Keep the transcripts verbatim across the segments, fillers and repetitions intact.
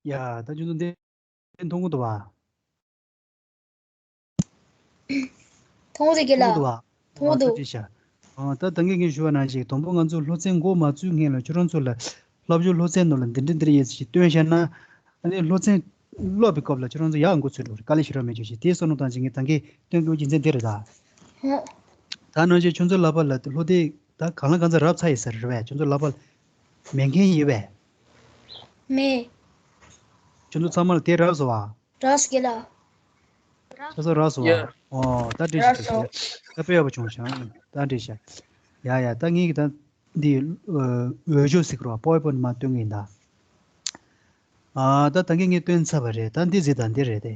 ཡ། ད་ཁྱོད་ཚོ་འདི་མཐོང་གི་འདུག་བ། མཐོང་གི་འདུག་རྒན་ལགས། མཐོང་གི་འདུག་བ། མཐོང་གི་འདུག་ཨ། ད་ཅི་ཤ། ཨ། ད་ད་གིན་ངས་ཞུ་བ་ནང་བཞིན། དང་པོ་ང་ཚོ་སློབ་ཚན་འགོ་མ་བཙུགས་སྔོན་ལ་ཁྱོད་རང་ཚོ་ལ་སློབ་སྦྱོང་སློབ་ཚན་ནང་ལ་འདི་འདྲ་འདི་འདྲ་ཡོད་ཅེས་སྟོན་བཞག་ན། ཨ་ནི་སློབ་ཚན་སློབ་པའི་སྐབས་ལ་ཁྱོད་རང་ཚོ་ཡག་འགོ་ཚུགས་འགྲོ་རེད། དཀའ་ལས་ཞེ་དྲག་མེད་ཅོག་ཅིག་དེའི་བསམ་བློ་བཏང་བྱས་ངས་ད་གིན་སྟོན་དགོས་རྒྱུ་མཚན་དེ་རེད་ད། ཧོ། ད་ནང་བཞིན་ཁྱོད་ཚོའི་ལག་པ་ལ་སློབ་དེབ་ད་གང་ལ་གང་འཚམ་རག་ཚར་ཡོད་ས་རེད་པས། ཁྱོད་ཚོའི་ལག་པ་ལ་མེད་མཁན་ཡོད་པས། མེད། ཁྱོད་ཚོ་ཚང་མ་ལ་དེབ་རག་སོང་བ། རག་སོང་རྒན་ལགས། ཆ་ཚང་རག་སོང་བ། ཡ། ཨོ། ད་འགྲིག་རག་ཤག་སོང་། ད་དཔེ་ཡག་པོ་བྱུང་ཤག་ད་འགྲིག་ཤག་ཡ་ཡ། ད་ངེད་ཀྱི་ད་འདི་འོས་སྦྱོར་ཟེར་གི་རེད་པ། པ་ཝར་པོའིན་ཊི་མར་སྟོན་གི་ཡིན་ད། ཨ། ད་ད་གིན་ངས་སྟོན་ཚར་བ་རེད། ད་འདི་ཟེར་ད་འདི་རེད་དེ།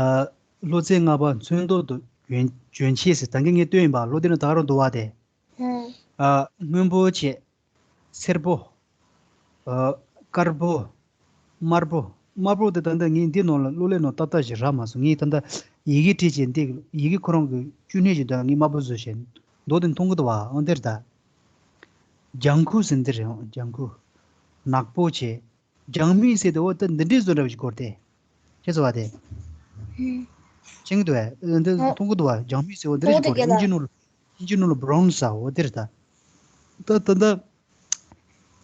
ཨ། སློབ་ཚན་ལྔ་པ་ཚོན་མདོག་དང་གྱོན་གྱོན་ཆས་ཟེར། ད་གིན་ངས་སྟོན་ཡིན་པ། སློབ་དེབ་ནང་ད་ག་རང་འདུག་བ་དེ། ཧུམ། ཨ། སྔོན་པོ་བྱས། སེར་པོ། ཨ། དཀར་པོ། དམར་པོ། དམར་པོ་དེ་ད་ལྟ་ངས་འདི་ནང་ལ་གློག་ཀླད་ནང་ཏག་ཏག་ཞིག་རག་མ་སོང་། ངས་ད་ལྟ་ཡི་གེ་བྲིས་བྱས་འདི་ཡི་གེ་ཁོ་རང་གི་བཅུད་སྣོད་ཅིག་འདུག་ངས་དམར་པོ་བཟོས་བྱས། མདོག་དེ་མཐོང་གི་འདུག་བ། འོ་འདིར་ད། ལྗང་ཁུ་ཟེར་འདི་རེད། ལྗང་ཁུ། ནག་པོ་བྱས། ལྗང་སྨྱུག་ཟེར་དེ། འོ་ད་འདི་འདྲའི་བཟོ་འདྲ་བ་ཞིག་དགོས་རེད་དེ། ཤེས་སོང་བ་དེ། ཧུམ། མཁྱེན་གྱི་འདུག་བས། འདི་ཨོ། མཐོང་གི་འདུག་བ། ལྗང་སྨྱུག་ཟེར། འོ་འདི་འདྲ་ཞིག་དགོས་རེད། མཐོང་གི་འདུག་ཨིན་ཇི་ནང་ལ། ཨིན་ཇི་ནང་ལ་བྷ་རའུན་ཟེར། འོ་འདིར་ད། ད་ད་ད།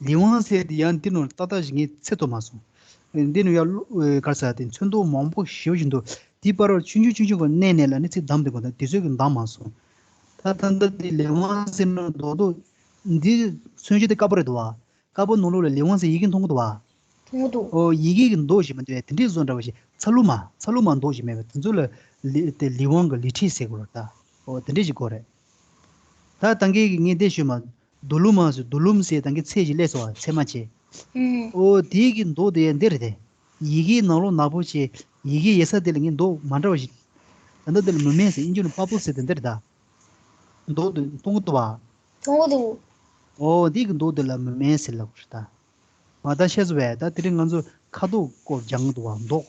ལི་ཝང་ཟེར་དེ་ཡང་འདི་ནང་ཏག་ཏག་ཞིག་ངས་འཚོལ་ཐུབ་མ་སོང་། འདི་ནང་ཡང་ག་རེ་ཟེར་དེ་ཚོན་མདོག་མང་པོ་ཞེ་པོ་ཞིག་འདུག་དེའི་བར་བར་ཆུང་ཆུང་ཆུང་ཆུང་གི་གནས་ནས་ལ་ནི་ཚིག་བདམས་དེ་དགོས། ད་དེ་ཚོ་གི་བདམས་མ་སོང་། ད་ད་ད་དེ་ལི་ཝང་ཟེར་ན་མདོག་མདོག་འདི་མཚོན་བྱེད་དེ་དཀར་པོ་རེད་འདུག་བ། དཀར་པོ་ནང་ལོགས་ལ་ལི་ཝང་ཟེར་ཡི་གེ་མཐོང་གི་འདུག་བ། མཐོང་གི་འདུག་ཨོ། ཡི་གེ་གི་མདོག་ཞིག་མི་འདུག་བས། དེ་འདྲའི་བཟོ་འདྲ་བ་ཞིག་ཚ་ལུ་མ། ཚ་ལུ་མ་མདོག་ཞིག་མེད་པས། དེ་ཚོ་ལ་ལི་དེ་ལི་ཝང་གི་ལི་ཁྲི་ཟེར་དགོས་རེད་ད། ཨོ། དེ་འདྲའི་ཞིག་དགོས་རེད། ད་ད་གིན་གི་ངས་འདི་ཞུས་མ། དུ་ལུ་མ་ཟེར། དུ་ལུམ་ཟེར་ད་གིན་ཚད་ཞིག་སླེབས་སོང་བ། ཚད་མ་བྱས། ཨུམ། ཨོ། དེ་གི་མདོག་དེ་ཡང་འདི་རེད་དེ། ཡི་གེ་ནང་ལོགས་ནག་པོ་བྱས། ཡི་གེ་ཡོད་ས་དེ་ལ་ངས་མདོག་མ་འདྲ་བ་ཞིག་ད་ལྟ་དེ་ལ་མུ་མེན་ཟེར། ཨིན་ཇི་ནང་པར་པལ་ཟེར་དེ་འདི་རེད་ད། མདོག་དེ་མཐོང་གི་འདུག་བ། མཐོང་གི་འདུག་ཨོ། འདི་གི་མདོག་དེ་ལ་མུ་མེན་ཟེར་ལབ་དགོས་རེད་ད། ང་ད་ཤེས་སོང་བས། ད་དེ་རིང་ང་ཚོ་ཁ་དོག་སྐོར་སྦྱང་གི་འདུག་བ། མདོག་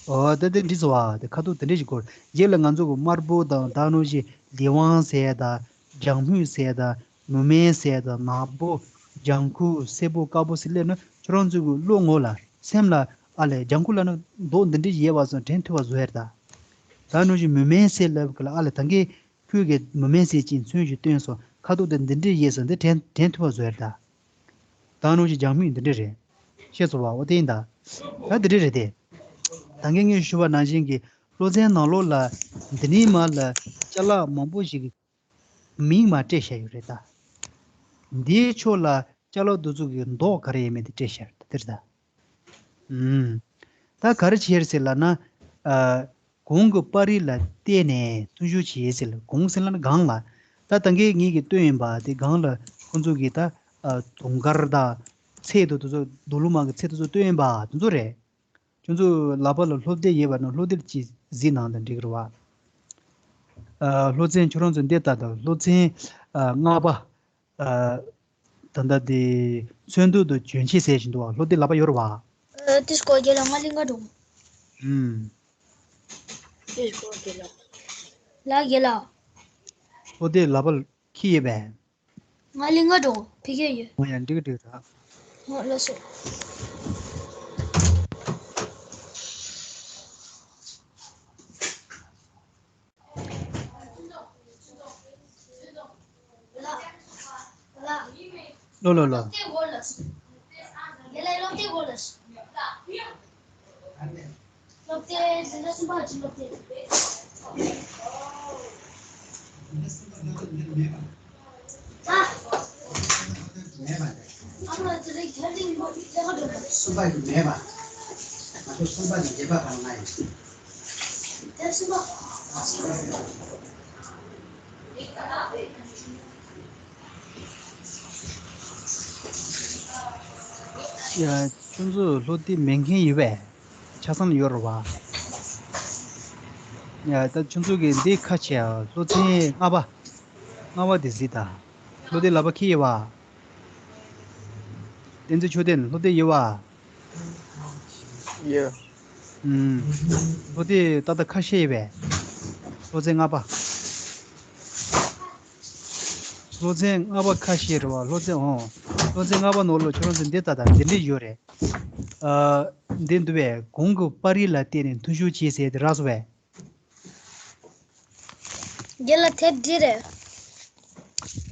ཨོ། ད་དེ་འགྲིག་སོང་བ། དེ་ཁ་དོག་དེ་འདྲ་ཞིག་སྐོར། རྗེས་ལ་ང་ཚོ་གི་དམར་པོ་དང་ད་ནང་བཞིན་ལི་ཝང་ཟེར་དང་། ལྗང་སྨྱུག་ཟེར་དང་། མུ་མེན་ཟེར་དང་། ནག་པོ། ལྗང་ཁུ། སེར་པོ། དཀར་པོ་ཟེར་སླེབས་ན། ཁྱོད་རང་ཚོ་གི་བློ་ངོ་ལ་སེམས་ལ། ཨ་ལས། ལྗང་ཁུ་ལབ་ན་མདོག་འདི་འདྲ་ཡོད་པ་སོང་དྲན་ཐུབ་པ་བཟོ་ཡ་རེད་ད། ད་ནང་བཞིན་མུ་མེན་ཟེར་ལབ་གི་ལ། ཨ་ལས། ད་གིན་ཁོས་གི་མུ་མེན་ཟེར་ཅིག་མཚོན་ཞིག་སྟོན་སོང་། ཁ་དོག་དེ་འདི་འདྲ་ཡོད་སོང་དེ་དྲན་དྲན་ཐུབ་པ་བཟོ་ཡ་རེད་ད། ད་ནང་བཞིན་ལྗང་སྨྱུག་འདི་འདྲ་རེད། ཤེས་སོང་བ། འོ་དེ་ཡིན་ད། ད་འདི་འདྲ་རེད་དེ། ད་གིན་ངས་ཞུ་བ་ནང་བཞིན་གྱི་སློབ་ཚན་ནང་ལོགས་ལ་འདི་ནས་མར་ལ་ཅ་ལག་མང་པོ་ཞིག་གི་མིང་མར་སྤྲད་བཞག་ཡོད་རེད་ད། འདིའི་ཕྱོགས་ལ་ཅ་ལག་འདི་ཚོ་གི་མདོག་ག་རེ་ཡོད་མེད་དེ་སྤྲད་བཞག་ཡོད་རེད་ད། དེ་རེད་ད། ཨུམ། ད་ག་རེ་བྱས་རེད་ཟེར་ལབ་ན། ཨ། གོང་གི་པར་རིས་ལ་བལྟས་ནས་ཚོན་བཞུར་བྱེད་ཟེར་ལ། གོང་ཟེར་ལབ་ན་སྒང་ལ། ད་ད་གིན་ངེད་ཀྱིས་སྟོན་ཡིན་པ་དེ་སྒང་ལ་ཁོང་ཚོ་གིས་ད། ཨ། དུང་དཀར་དང་། ཚད་དུ་དེ་ཚོ་དུ་ལུ་མ་གི་ཚད་དེ་ཚོ་སྟོན་ཡིན་པ་དེ་ཚོ་རེད། ཁྱོད་ཚོ་ལག་པ་ལ་སློབ་དེབ་ཡོད་པ་ན་སློབ་དེབ་ཅིག་གཟིགས་གནང་དང་འགྲིག་གི་རེད་བ། ཨ། སློབ་ཚན་ཁྱོད་རང་ཚོ་འདི་ལྟ་དང་། སློབ་ཚན། ཨ། ལྔ་པ། ཨ། ད་ལྟ་དེ་ཚོན་མདོག་དང་གྱོན་ཆས་ཟེར་བཞིན་འདུག་བ། སློབ་དེབ་ལག་པ་ཡོད་རེད་བ། ཨ། དེ་སྐོར་རྒན་ལགས་ང་གླིང་ག་འགྲོ། ཨུམ། དེ་སྐོར་རྒན་ལགས། ལགས་རྒན་ལགས། སློབ་དེབ་ལག་པ་འཁྱེར་ཡོད་པས། ང་གླིང་ག་འགྲོ། ཕ་གིར་ཡོད། ཨོ་ཡ། འགྲིག་གི་འགྲིག་གི་ར། ཨོ་ལགས་སོ། ལོ་ལོ་ལོ། སློབ་དེབ་འཛིན་གྲྭ་གསུམ་པ་གི་སློབ་དེབ། གསུམ་པ་གི་མེད་པ། ང་ཚོ་གསུམ་པ་གི་རྗེས་པ་བར་ན་ཡིན། ཡ། ཁྱོད་ཚོ་སློབ་དེབ་མེད་མཁན་ཡོད་པས། ཆ་ཚང་ཡོད་རེད་བ། ཡ། ད་ཁྱོད་ཚོ་གི་འདི་ཁ་ཕྱེ་ཨ། སློབ་ཚན་ལྔ་པ། ལྔ་པ་དེ་གཟིགས་དང་། སློབ་དེབ་ལག་པ་འཁྱེར་ཡོད་བ། བསྟན་འཛིན་ཆོས་ལྡན། སློབ་དེབ་ཡོད་བ། ཡོད། ཨུམ། སློབ་དེབ་ཏག་ཏག་ཁ་ཕྱེ་ཡོད་པས། སློབ་ཚན་ལྔ་པ། སློབ་ཚན་ལྔ་པ་ཁ་ཕྱེ་རེད་བ། སློབ་ཚན། འོ། སློབ་ཚན་ལྔ་པ་ནང་ལ་ཁྱོད་རང་ཚོ་འདི་ལྟ་དང་འདི་འདྲས་ཡོད་རེད། ཨ། འདི་འདུག་པས། གོང་གི་པར་རིས་ལ་བལྟས་ནས་མཐུན་སྦྱོར་བྱེད་ཟེར་དེ་རག་སོང་བས། རྒན་ལགས་དེབ་འདི་རེད།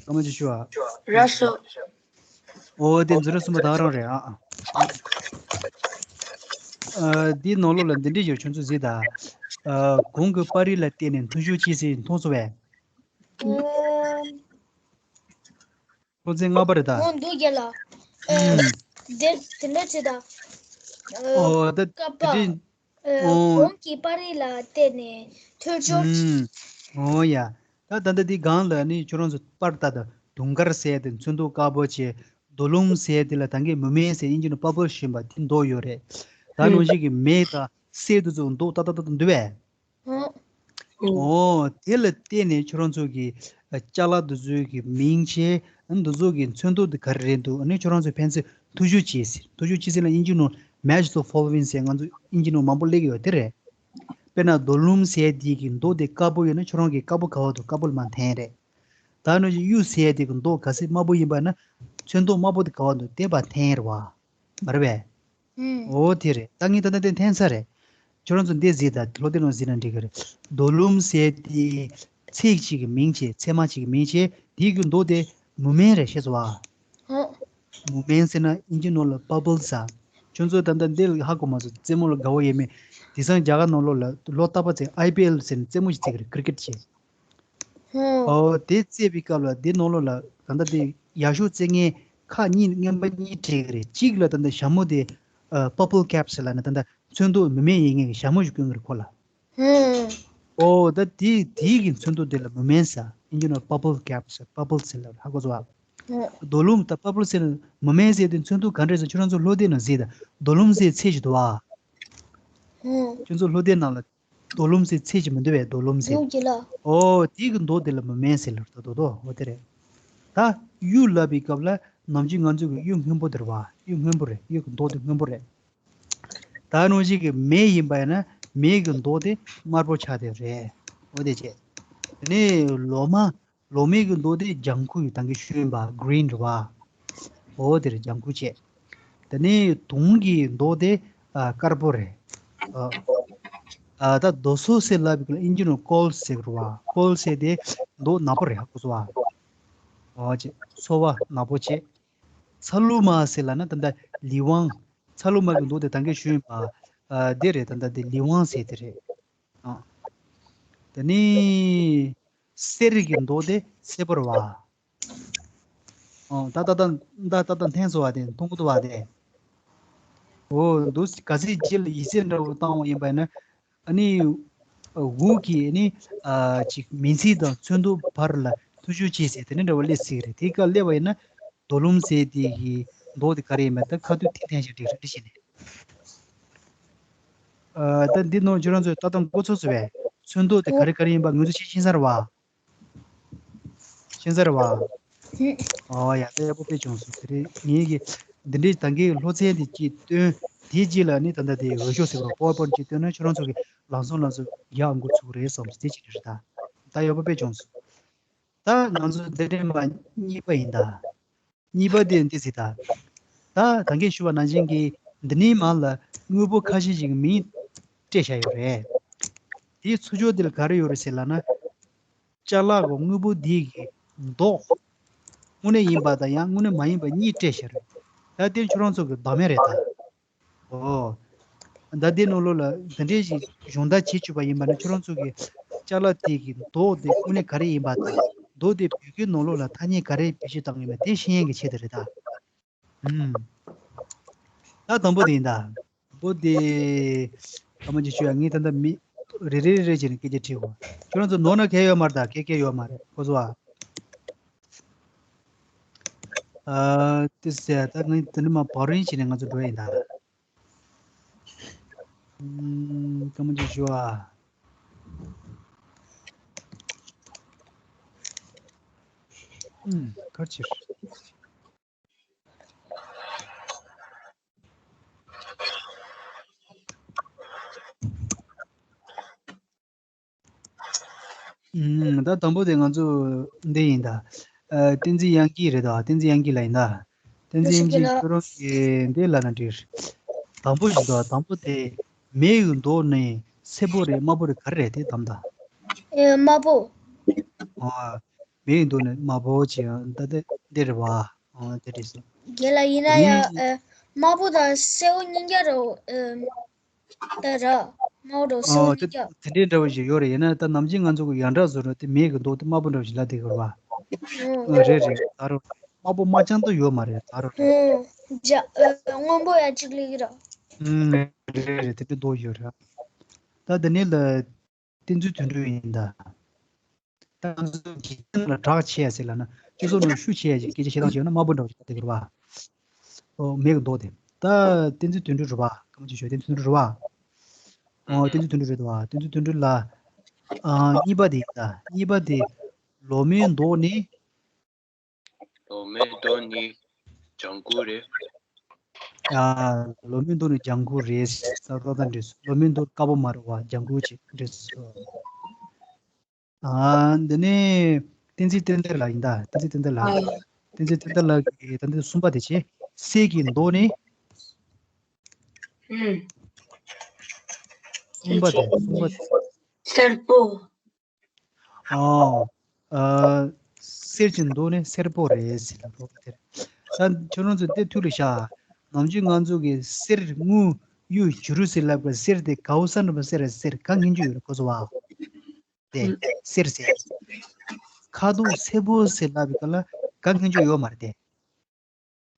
སྐར་མ་གཅིག་ཞུ་ཨ། རག་སོང་། ཨོ་དེ་འཛིན་གྲྭ་གསུམ་པ་ད་ག་རང་རེད་ཨ། ཨ། འདིའི་ནང་ལོགས་ལ་འདི་འདྲས་ཡོད། ཁྱོད་ཚོ་གཟིགས་དང་། ཨ། གོང་གི་པར་རིས་ལ་བལྟས་ནས་མཐུན་སྦྱོར་བྱེད་ཟེར་མཐོང་སོང་བས། ཨོ། སློབ་ཚན་ལྔ་པ་རེད་ད། འོ་འདུག་རྒན་ལགས། ཨ། ཨུམ། དེ་དེ་འདྲ་བྱེད་དང་། ཨ། ཨོ་ད་ཀ་པ། དེ་འདྲའི། ཨ། ཨོ། གོང་གི་པར་རིས་ལ་བལྟས་ནས་མཐུན་སྦྱོར། ཨུམ། ཨོ་ཡ། ད་ད་ལྟ་འདི་སྒང་ལ་ནི་ཁྱོད་རང་ཚོ་པར་ལྟ་དང་། དུང་དཀར་ཟེར་དེ་ཚོན་མདོག་དཀར་པོ་བྱས། རྡོ་ལུང་ཟེར་དེ་ལ་ད་གིན་མུ་མེན་ཟེར་དབྱིན་ཇི་ནང་པར་པལ་ཞེས་པ་དེ་མདོག་ཡོད་རེད། ད་ནང་བཞིན་གྱི་མེ་དང་གསེར་དེ་ཚོ་མདོག་ཏག་ཏག་ཏག་ཏག་འདུག་པས། ཨོ། དེ་ལ་བལྟས་ནས་ཁྱོད་རང་ཚོ་གི་ཅ་ལག་འདི་ཚོའི་གི་མིང་བྱས། འདི་ཚོ་གི་ཚོན་མདོག་འདི་ག་རེ་རེད་འདུག་ཨ་ནི་ཁྱོད་རང་ཚོ་ཕན་ཚུན་མཐུན་སྦྱོར་བྱེད་ཟེར། མཐུན་སྦྱོར་བྱེད་ཟེར་ལ་དབྱིན་ཇི་ནང་match the following ཟེར་ང་ཚོ་དབྱིན་ཇི་ནང་མང་པོ་སླེབས་ཡོད་དེ་རེད། དཔེར་ན་རྡོ་ལུང་ཟེར་དེ་གི་མདོག་དེ་དཀར་པོ་ཡོད་ན་ཁྱོད་རང་གི་དཀར་པོ་ག་བ་འདུག་དཀར་པོ་ལ་མར་འཐེན་རེད། ད་ནང་བཞིན་གཡུ་ཟེར་དེ་གི་མདོག་གལ་སྲིད་དམར་པོ་ཡིན་པ་ན་ཚོན་མདོག་དམར་པོ་དེ་ག་བ་འདུག་དེ་མར་འཐེན་རེད་བ། མ་རེད་པས། ཨུམ། ཨོ་དེ་རེད། ད་ངས་ད་ལྟ་དེ་འཐེན་ཚར་རེད། ཁྱོད་རང་ཚོ་འདི་གཟིགས་དང་། སློབ་དེབ་ནང་གཟིགས་ན་འགྲིག་གི་རེད། རྡོ་ལུང་ཟེར་དེ་ཚེག་ཅིག་གི་མིང་བྱས། ཚེར་མ་ཅིག་གི་མིང་བྱས། དེ་གི་མདོག་དེ་མུ་མེན་རེད། ཤེས་སོང་བ། ཧོ། མུ་མེན་ཟེར་ན་དབྱིན་ཇི་ནང་ལ་པར་པལ་ཟེར། ཁྱོད་ཚོ་ད་ལྟ་འདི་ལ་ཧ་གོ་མ་སོང་། རྩེད་མོ་ལ་དགའ་བོ་ཡོད་མེད། དེང་སང་རྒྱ་གར་ནང་ལོགས་ལ་ལོ་རྟག་པ་ཚེ་ཨའི་པི་ཨེལ་ཟེར་ནས་རྩེད་མོ་ཞིག་རྩེ་གི་རེད། ཀི་རི་ཀེ་ཊི་བྱས། ཧོ། ཨོ་དེ་རྩེ་བའི་སྐབས་ལ་དེ་ནང་ལོགས་ལ་ད་ལྟ་དེ་ཡག་ཤོས་རྩེ་མཁན་ཁག་གཉིས། རྔན་པ་གཉིས་སྤྲད་ཀྱི་རེད། གཅིག་ལ་ད་ལྟ་ཞྭ་མོ་དེ་ཨ་པར་པལ་ཀེབ་ཟེར་ལབ་ནས་ད་ལྟ་ཚོན་མདོག་མུ་མེན་ཡིན་མཁན་གྱི་ཞྭ་མོ་ཞིག་བསྐོན་གྱི་རེད་ཁོ་ལ། ཧོ། ཨོ་ད་དེ་དེའི་གི་ཚོན་མདོག་དེ་ལ་མུ་མེན་ཟེར། དབྱིན་ཇི་ནང་པར་པལ་ཀེབ་ཟེར། པར་པལ་ཟེར་ལབ། ཧ་གོ་སོང་ཨ། ཧོ། རྡོ་ལུང་ད་པར་པལ་ཟེར་མུ་མེན་ཟེར་དེ་ཚོན་མདོག་ག་འདྲ་ཟེར། ཁྱོད་རང་ཚོ་སློབ་དེབ་ནང་གཟིགས་དང་། རྡོ་ལུང་ཟེར་ཚེག་ཅིག་འདུག་ཨ། ཧོ། ཁྱོད་ཚོ་སློབ་དེབ་ནང་ལ་རྡོ་ལུང་ཟེར་ཚེག་ཅིག་མི་འདུག་པས། རྡོ་ལུང་ཟེར། འདུག་གི་ལ། ཨོ་དེ་གི་མདོག་དེ་ལ་མུ་མེན་ཟེར་ལབ། ད་རྡོ་རྡོ་འོ་དེ་རེད། ད་གཡུ་ལབ་པའི་སྐབས་ལ་ནམ་རྒྱུན་ང་ཚོ་གི་གཡུ་སྔོན་པོ་དེ་རེད་བ། གཡུ་སྔོན་པོ་རེད། གཡུ་གི་མདོག་དེ་སྔོན་པོ་རེད། ད་ནང་བཞིན་གྱི་མེ་ཡིན་པ་ཡིན་ན་མེ་གི་མདོག་དེ་དམར་པོ་ཆགས་བསྡད་རེད། འོ་དེ་བྱས། དེ་ནས་ལོ་མ། ལོ་མའི་གི་མདོག་དེ་ལྗང་ཁུ་ཡོད། ད་གིན་ཞུས་ཡིན་པ་གི་རིན་རེད་བ། འོ་དེ་རེད། ལྗང་ཁུ་བྱས། དེ་ནས་དུང་གི་མདོག་དེ་ཨ་དཀར་པོ་རེད། ཨ་ཨ་ད་རྡོ་སོལ་ཟེར་ལབ་པའི་སྐབས་ལ་དབྱིན་ཇི་ནང་ཀོལ་ཟེར་གི་རེད་བ། ཀོལ་ཟེར་དེ་མདོག་ནག་པོ་རེད། ཧ་གོ་སོང་བ། འོ་བྱས། སོལ་བ་ནག་པོ་བྱས། ཚ་ལུ་མ་ཟེར་ལབ་ན་ད་ལྟ་ལི་ཝང་། ཚ་ལུ་མ་གི་མདོག་དེ་ད་གིན་ཞུས་ཡིན་པ་ཨ་དེ་རེད། ད་ལྟ་དེ་ལི་ཝང་ཟེར་དེ་རེད། ཨ་དེ་ནས་གསེར་གྱི་མདོག་དེ་སེར་པོ་རེད་བ། ཨོ་ད་ད་ད་ད་ད་ད་འཐེན་སོང་བ་དེ་མཐོང་གི་འདུག་བ་དེ། ཨོ་འདུག་གལ་སྲིད་རྗེས་ལ་ཡིག་ཚད་འདྲ་བོ་བཏང་བ་ཡིན་པ་ཡིན་ན། ཨ་ནི་འུ་གི་ཨ་ནི་ཨ་ཅིག་མིང་ཚིག་དང་ཚོན་མདོག་བར་ལ་མཐུན་སྦྱོར་བྱེད་ཟེར་དེ་འདྲ་འདྲ་བོ་སླེབས་སྲིད་ཀྱི་རེད། དེ་ག་སླེབས་པ་ཡིན་ན་རྡོ་ལུང་ཟེར་དེ་གི་མདོག་དེ་ག་རེ་ཡིན་པ་ད་ཁ་ཐུག་དེ་འཐེན་བཞག་འགྲིག་རེད་བྱས་ནས། ཨ་ད་འདི་ནང་ཁྱོད་རང་ཚོས་ལྟ་སྟངས་གོ་ཚོད་ཚོད་པས། ཚོན་མདོག་དེ་ག་རེ་ག་རེ་ཡིན་པ་ངོས་འཛིན་བྱེད་ཤེས་ས་རེད་བ། ཤེས་ས་རེད་བ། ཨོ་ཡ་ད་ཡག་པོ་དཔེ་བྱུང་སོང་། དེ་རིང་ངེད་ཀྱི་འདི་འདྲའི་ད་གིན་སློབ་ཚན་དེ་གཅིག་སྟོན། དེའི་རྗེས་ལ་ནི་ད་ལྟ་དེ་འོས་ཤོག་ཟེར་བ་པ་ཝར་པོའིན་ཊི་གཅིག་སྟོན་ན་ཁྱོད་རང་ཚོ་གི་ལམ་སང་ལམ་སང་ཡག་འགོ་ཚུགས་རེད་བསམ་སོང་། དེ་གཅིག་རེད་ད། ད་ཡག་པོ་དཔེ་བྱུང་སོང་། ད་ང་ཚོ་འདི་འདྲའི་མ་གཉིས་པ་ཡིན་ད། གཉིས་པ་དེ་འདི་ཟེར་ད། ད་ད་གིན་ཞུ་བ་ནང་བཞིན་གྱི་འདི་ནས་མར་ལ་དངོས་པོ་ཁ་ཤས་ཤིག་གི་མིང་སྤྲད་བཞག་ཡོད་རེད། དེའི་ཚུར་ཕྱོགས་འདི་ལ་ག་རེ་ཡོད་རེད་ཟེར་ལབ་ན། ཅ་ལག་གི་དངོས་པོ་འདི་གི་མདོག་དངོས་གནས་ཡིན་པ་དང་ཡང་དངོས་གནས་མ་ཡིན་པ་གཉིས་སྤྲད་བཞག་རེད། ད་དེ་ཁྱོད་རང་ཚོ་གི་བདག་མེད་རེད་ད། ཨོ། ད་ལྟའི་ནང་ལོགས་ལ་འདི་འདྲའི་ཞིག་སྦྱོང་བརྡར་བྱེད་བཅུག་པ་ཡིན་པ་ན་ཁྱོད་རང་ཚོ་གི་ཅ་ལག་དེ་གི་མདོག་དེ་དངོས་གནས་ག་རེ་ཡིན་པ་དང་། མདོག་དེ་བོད་སྐད་ནང་ལོགས་ལ་ཐ་སྙད་ག་རེ་བེད་སྤྱོད་བཏང་གི་ཡོད་མེད་དེ་ཤེས་ཡོན་གྱི་ཆེད་དུ་རེད་ད། ཨུམ། ད་དང་པོ་དེ་ཡིན་ད། དང་པོ་དེ། ཨ་མ་ཅིག་ཞུ་ཡ། ངས་ད་ལྟ་མི་རེ་རེ་རེ་རེ་བྱས་ནས་སྐད་ཆ་དྲིས་གོ། ཁྱོད་རང་ཚོ་ནོར་ན་གལ་ཡོད་མ་རེད་ད། གལ་གལ་ཡོད་མ་རེད། གོ་སོང་ཨ། ཨ་དེ་ཟེར་ད་ངས་དེ་འདྲ་མ་བག་རིན་བྱས་ནས་ང་ཚོ་འགྲོ་ཡིན་ད། ཨུམ། སྐར་མ་གཅིག་ཞུ་ཨ། ཨུམ། ག་རེ་བྱས། ཨུམ། ད་དང་པོ་དེ་ང་ཚོ་འདི་ཡིན་ད། ཨ་བསྟན་འཛིན་དབྱངས་སྐྱིད་རེད་ད། བསྟན་འཛིན་དབྱངས་སྐྱིད་ལགས་ཡིན་ད། བསྟན་འཛིན་ཨེམ་ཆི་ཁྱོད་རང་གིས་འདི་ལབ་ན་འགྲིག་དང་པོ་ཞིག་འདུག་དང་པོ་དེ་མེ་ཡི་མདོག་ནི་སེར་པོ་རེད་དམར་པོ་རེད་ག་རེ་རེད་དེ་དམ་ད། ཨེ་དམར་པོ། ཨ། མེ་ཡི་མདོག་ནི་དམར་པོ་ཅིག་ད་དེ་འདི་རེད་བ། ཨ་དེ་རེད་སོ། རྒན་ལགས་ཡིན་ན་ཡང་ཨེ་དམར་པོ་དང་སེར་པོ་གཉིས་ཀ་རེད། ད་ར། དམར་པོ་དང་སེར་པོ་ཨོ་དེ་གཉིས་ཀ་དེ་འདྲའི་འདྲ་བ་ཞིག་ཡོད་རེད། ཡིན་ན་ད་ནམ་རྒྱུན་ང་ཚོ་གི་ཡང་འདྲ་བཟོ་རུ་དེ་མེ་གི་མདོག་དེ་དམར་པོ་འདྲ་བ་ཞིག་ལབ་བསྡད་ཀྱི་རེད་བ། ཨོ་རེད་རེད། ད་རུང་དམར་པོ་དམར་རྐྱང་དུ་ཡོད་མ་རེད། ད་རུང་རེད། ཨོ་ཇ་ཨོ་སྔོན་པོ་ཡ་གཅིག་སླེབས་ཀྱི་རེད། ཨུམ་རེད་རེད། དེ་འདྲའི་མདོག་ཡོད་རེད། ད་དེ་ནས་ལ་བསྟན་འཛིན་དོན་གྲུབ་ཡིན་ད། ད་ང་ཚོ་འཇིག་རྟེན་ལ་གྲགས་ཆེ་ཡ་ཟེར་ལབ་ན་སྤྱི་ཚོགས་ནང་ཤུགས་ཆེ་ཡ་ཞིག་སྐད་ཆ་བཤད་སྟངས་བྱས་ན་དམར་པོ་འདྲ་བ་ཞིག་ལབ་བསྡད་ཀྱི་རེད་བ། ཨོ་མེ་གི་མདོག་དེ། ད་བསྟན་འཛིན་དོན་གྲུབ་རེད་བ། སྐར་མ་གཅིག་ཞོག་བསྟན་འཛིན་དོན་གྲུབ་རེད་བ། ཨོ་བསྟན་འཛིན་དོན་གྲུབ་རེད་བ། བསྟན་འཛིན་དོན་གྲུབ་ལ། ཨ་གཉིས་པ་དེ་ཡིན་ད། གཉིས་པ་དེ། ལོ་མའི་མདོག་ནི། ལོ་མའི་མདོག་ནི་ལྗང་གུ་རེད། ཨ་ལོ་མའི་མདོག་ནི་ལྗང་གུ་རེད། ད་ལྟ་འདྲི་སོང་། ལོ་མའི་མདོག་དཀར་པོ་མ་རེད་བ། ལྗང་གུ་ཅིག་འདྲི་སོང་། ཨ་འདི་ནི་བསྟན་འཛིན་བསྟན་དར་ལགས་ཡིན་ད། བསྟན་འཛིན་བསྟན་དར་ལགས། ཨ་བསྟན་འཛིན་བསྟན་དར་ལགས་ཀྱི་ད་འདི་གསུམ་པ་དེ་བྱས། གསེར་གྱི་མདོག་ནི། ཨུམ། གསུམ་པ་དེ་གསུམ་པ་དེ། སེར་པོ། ཨོ། ཨ། གསེར་གྱི་མདོག་ནི་སེར་པོ་རེད་ཟེར་ལབ་རོགས་དེར། ད་ཁྱོད་རང་ཚོ་དེ་ཐུགས་ལ་བཞག་ནམ་རྒྱུན་ང་ཚོ་གི་གསེར་དངུལ་གཡུ་བྱུ་རུ་ཟེར་ལབ་པའི་གསེར་དེ་གའུ་ས་འགྲོ་བ་གསེར་རེད་ཟེར་ག་ངན་རྒྱུ་ཡོད་རེད་ཁོ་ཚོ་བ། དེ་གསེར་ཟེར། ཁ་དོག་སེར་པོ་ཟེར་ལབ་པའི་སྐབས་ལ་ག་ངན་རྒྱུ་ཡོད་མ་རེད་དེ།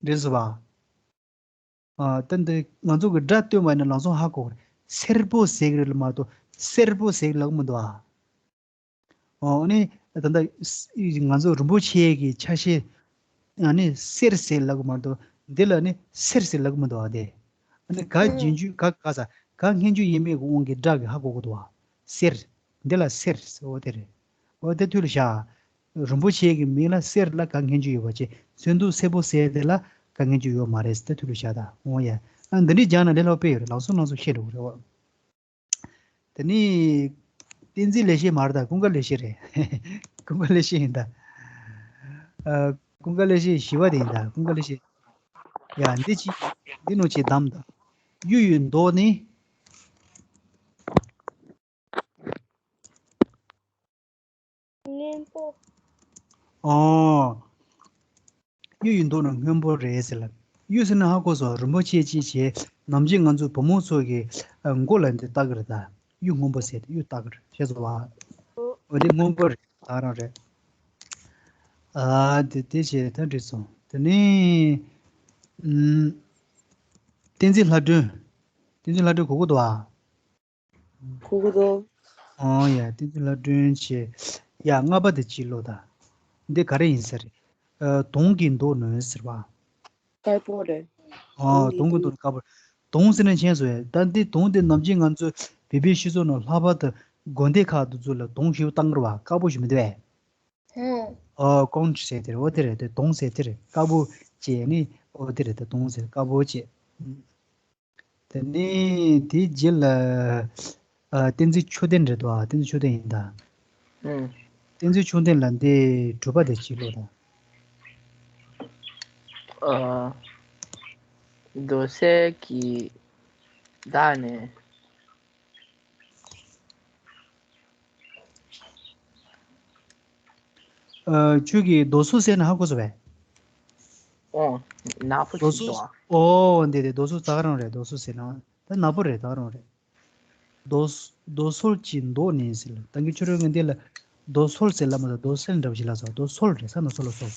འགྲིག་སོང་བ། ཨ་ད་འདི་ང་ཚོ་གི་སྒྲ་སྟོན་པ་ནི་ལམ་སང་ཧ་གོ་གི་རེད། སེར་པོ་ཟེར་གི་རེད་ལ་མ་གཏོགས་སེར་པོ་ཟེར་གི་ལབ་གི་མི་འདུག་ཨ། ཨོ་ཨ་ནི་ད་ལྟ་ང་ཚོ་རིན་པོ་ཆེ་གི་ཆ་ཤས་ཨ་ནི་གསེར་ཟེར་ལབ་གི་མ་གཏོགས་འདི་ལ་ནི་སེར་ཟེར་ལབ་གི་མི་འདུག་ཨ། དེ་ཨ་ནི་ག་རྒྱན་རྒྱུ་ག་ག་ས་ག་སྔོན་རྒྱུ་ཡིན་མེད་ཀྱི་དབང་གིས་སྒྲ་གི་ཧ་གོ་གི་འདུག་ཨ། གསེར། འདི་ལ་གསེར་ཟེར་འོ་དེ་རེད། འོ་དེ་ཐུགས་ལ་བཞག་རིན་པོ་ཆེ་གི་མིང་ལ་གསེར་ལ་ག་ངན་རྒྱུ་ཡོད་པ་བྱས། ཚོན་མདོག་སེར་པོ་ཟེར་དེ་ལ་ག་ངན་རྒྱུ་ཡོད་མ་རེད་ཟེར་ཏེ་ཐུགས་ལ་བཞག་ད་འོང་ཡ། ཨ་འདི་འདྲའི་སྦྱང་ན་ལས་སླ་པོ་དཔེ་ཡོད་རེད། ལམ་སང་ལམ་སང་ཤེས་འགྲོ་གི་རེད་བ། དེ་ནི་བསྟན་འཛིན་ལེགས་བཤད་མ་རེད་ད། ཀུན་དགའ་ལེགས་བཤད་རེད། ཀུན་དགའ་ལེགས་བཤད་ཡིན་ད། ཨ་ཀུན་དགའ་ལེགས་བཤད་བཞི་པ་དེ་ཡིན་ད། ཀུན་དགའ་ལེགས་བཤད། ཡ་འདི་ཅི་འདི་ནོ་ཅི་བདམས་ད། གཡུ་ཡི་མདོག་ནི། སྔོན་པོ། ཨོ། གཡུ་ཡི་མདོག་ནི་སྔོན་པོ་རེད་ཟེར་ལ། གཡུ་ཟེར་ན་ཧ་གོ་སོང་། རིན་པོ་ཆེ་ཅིག་བྱས་ནམ་རྒྱུན་ང་ཚོ་བུ་མོ་ཚོ་གི་ཨ་མགོ་ལ་འདི་བཏགས་ཀྱི་རེད་ད། གཡུ་སྔོན་པོ་ཟེར་ཏེ་གཡུ་བཏགས་ཀྱི་རེད། ཤེས་སོང་བ། འོ་འདི་སྔོན་པོ་རེད་ད་རང་རེད། ཨ་དེ་དེ་བྱས་ད་འགྲིག་སོང་། དེ་ནས་ཨུམ། བསྟན་འཛིན་ལྷ་སྒྲོན། བསྟན་འཛིན་ལྷ་སྒྲོན་གོ་གི་འདུག་ཨ། གོ་གི་འདུག་ཨོ་ཡ་བསྟན་འཛིན་ལྷ་སྒྲོན་བྱས། ཡ་ལྔ་པ་དེ་ཅིག་ཀློག་ད། འདི་ག་རེ་ཡིན་ས་རེད། ཨ་དོང་གི་མདོག་ནི་ཟེར་བ། དཀར་པོ་རེད། ཨོ་དོང་གི་མདོག་དཀར་པོ། དོང་ཟེར་ན་མཁྱེན་སོང་ཡ། ད་འདི་དོང་དེ་ནམ་རྒྱུན་ང་ཚོ་བོད་པའི་སྤྱི་ཚོགས་ནང་ལྷག་པར་དུ་དགོན་སྡེ་ཁག་དེ་ཚོ་ལ་དོང་ཞིག་བཏང་གི་རེད་བ། དཀར་པོ་ཞིག་མི་འདུག་བས། ཧུང་། ཨོ་ཀོང་ཀྲི་ཟེར་དེ་རེད། འོ་དེ་རེད། དེ་དོང་ཟེར་དེ་རེད། དཀར་པོ་བྱས་ནི་འོ་དེ་རེད། དེ་དོང་ཟེར་དཀར་པོ་བྱས། དེ་ནས་དེའི་རྗེས་ལ་ཨ་བསྟན་འཛིན་ཆོས་ལྡན་རེད་དོ། ཨ་བསྟན་འཛིན་ཆོས་ལྡན་ཡིན་ད། ཨུམ། བསྟན་འཛིན་ཆོས་ལྡན་ལ་འདི་དྲུག་པ་དེ་ཅིག་ཀློག་དང་། ཨ་རྡོ་གསེར་གྱི་བདག་ནི། ཨ་ཁྱོད་ཀྱིས་རྡོ་སོལ་ཟེར་ན་ཧ་གོ་སོང་བས། ཨོ། ནག་པོ་རྡོ་ཞིག་སོལ། འདུག་ཨ། ཨོ་འདི་དེ་རྡོ་སོལ་ཙག་རང་རེད། རྡོ་སོལ་ཟེར་ན་ད་ནག་པོ་རེད། ཙག་རང་རེད། རྡོ་རྡོ་སོལ་གྱི་མདོག་ནི་ཟེར་ལ། ད་གིན་ཁྱོད་རང་ངས་འདི་ལ་རྡོ་སོལ་ཟེར་ལ་མ་ད་རྡོ་སེལ་འདྲ་བ་ཞིག་ལ་སོ། རྡོ་སོལ་རེད། ས་ན་སོ་ལ་སོ།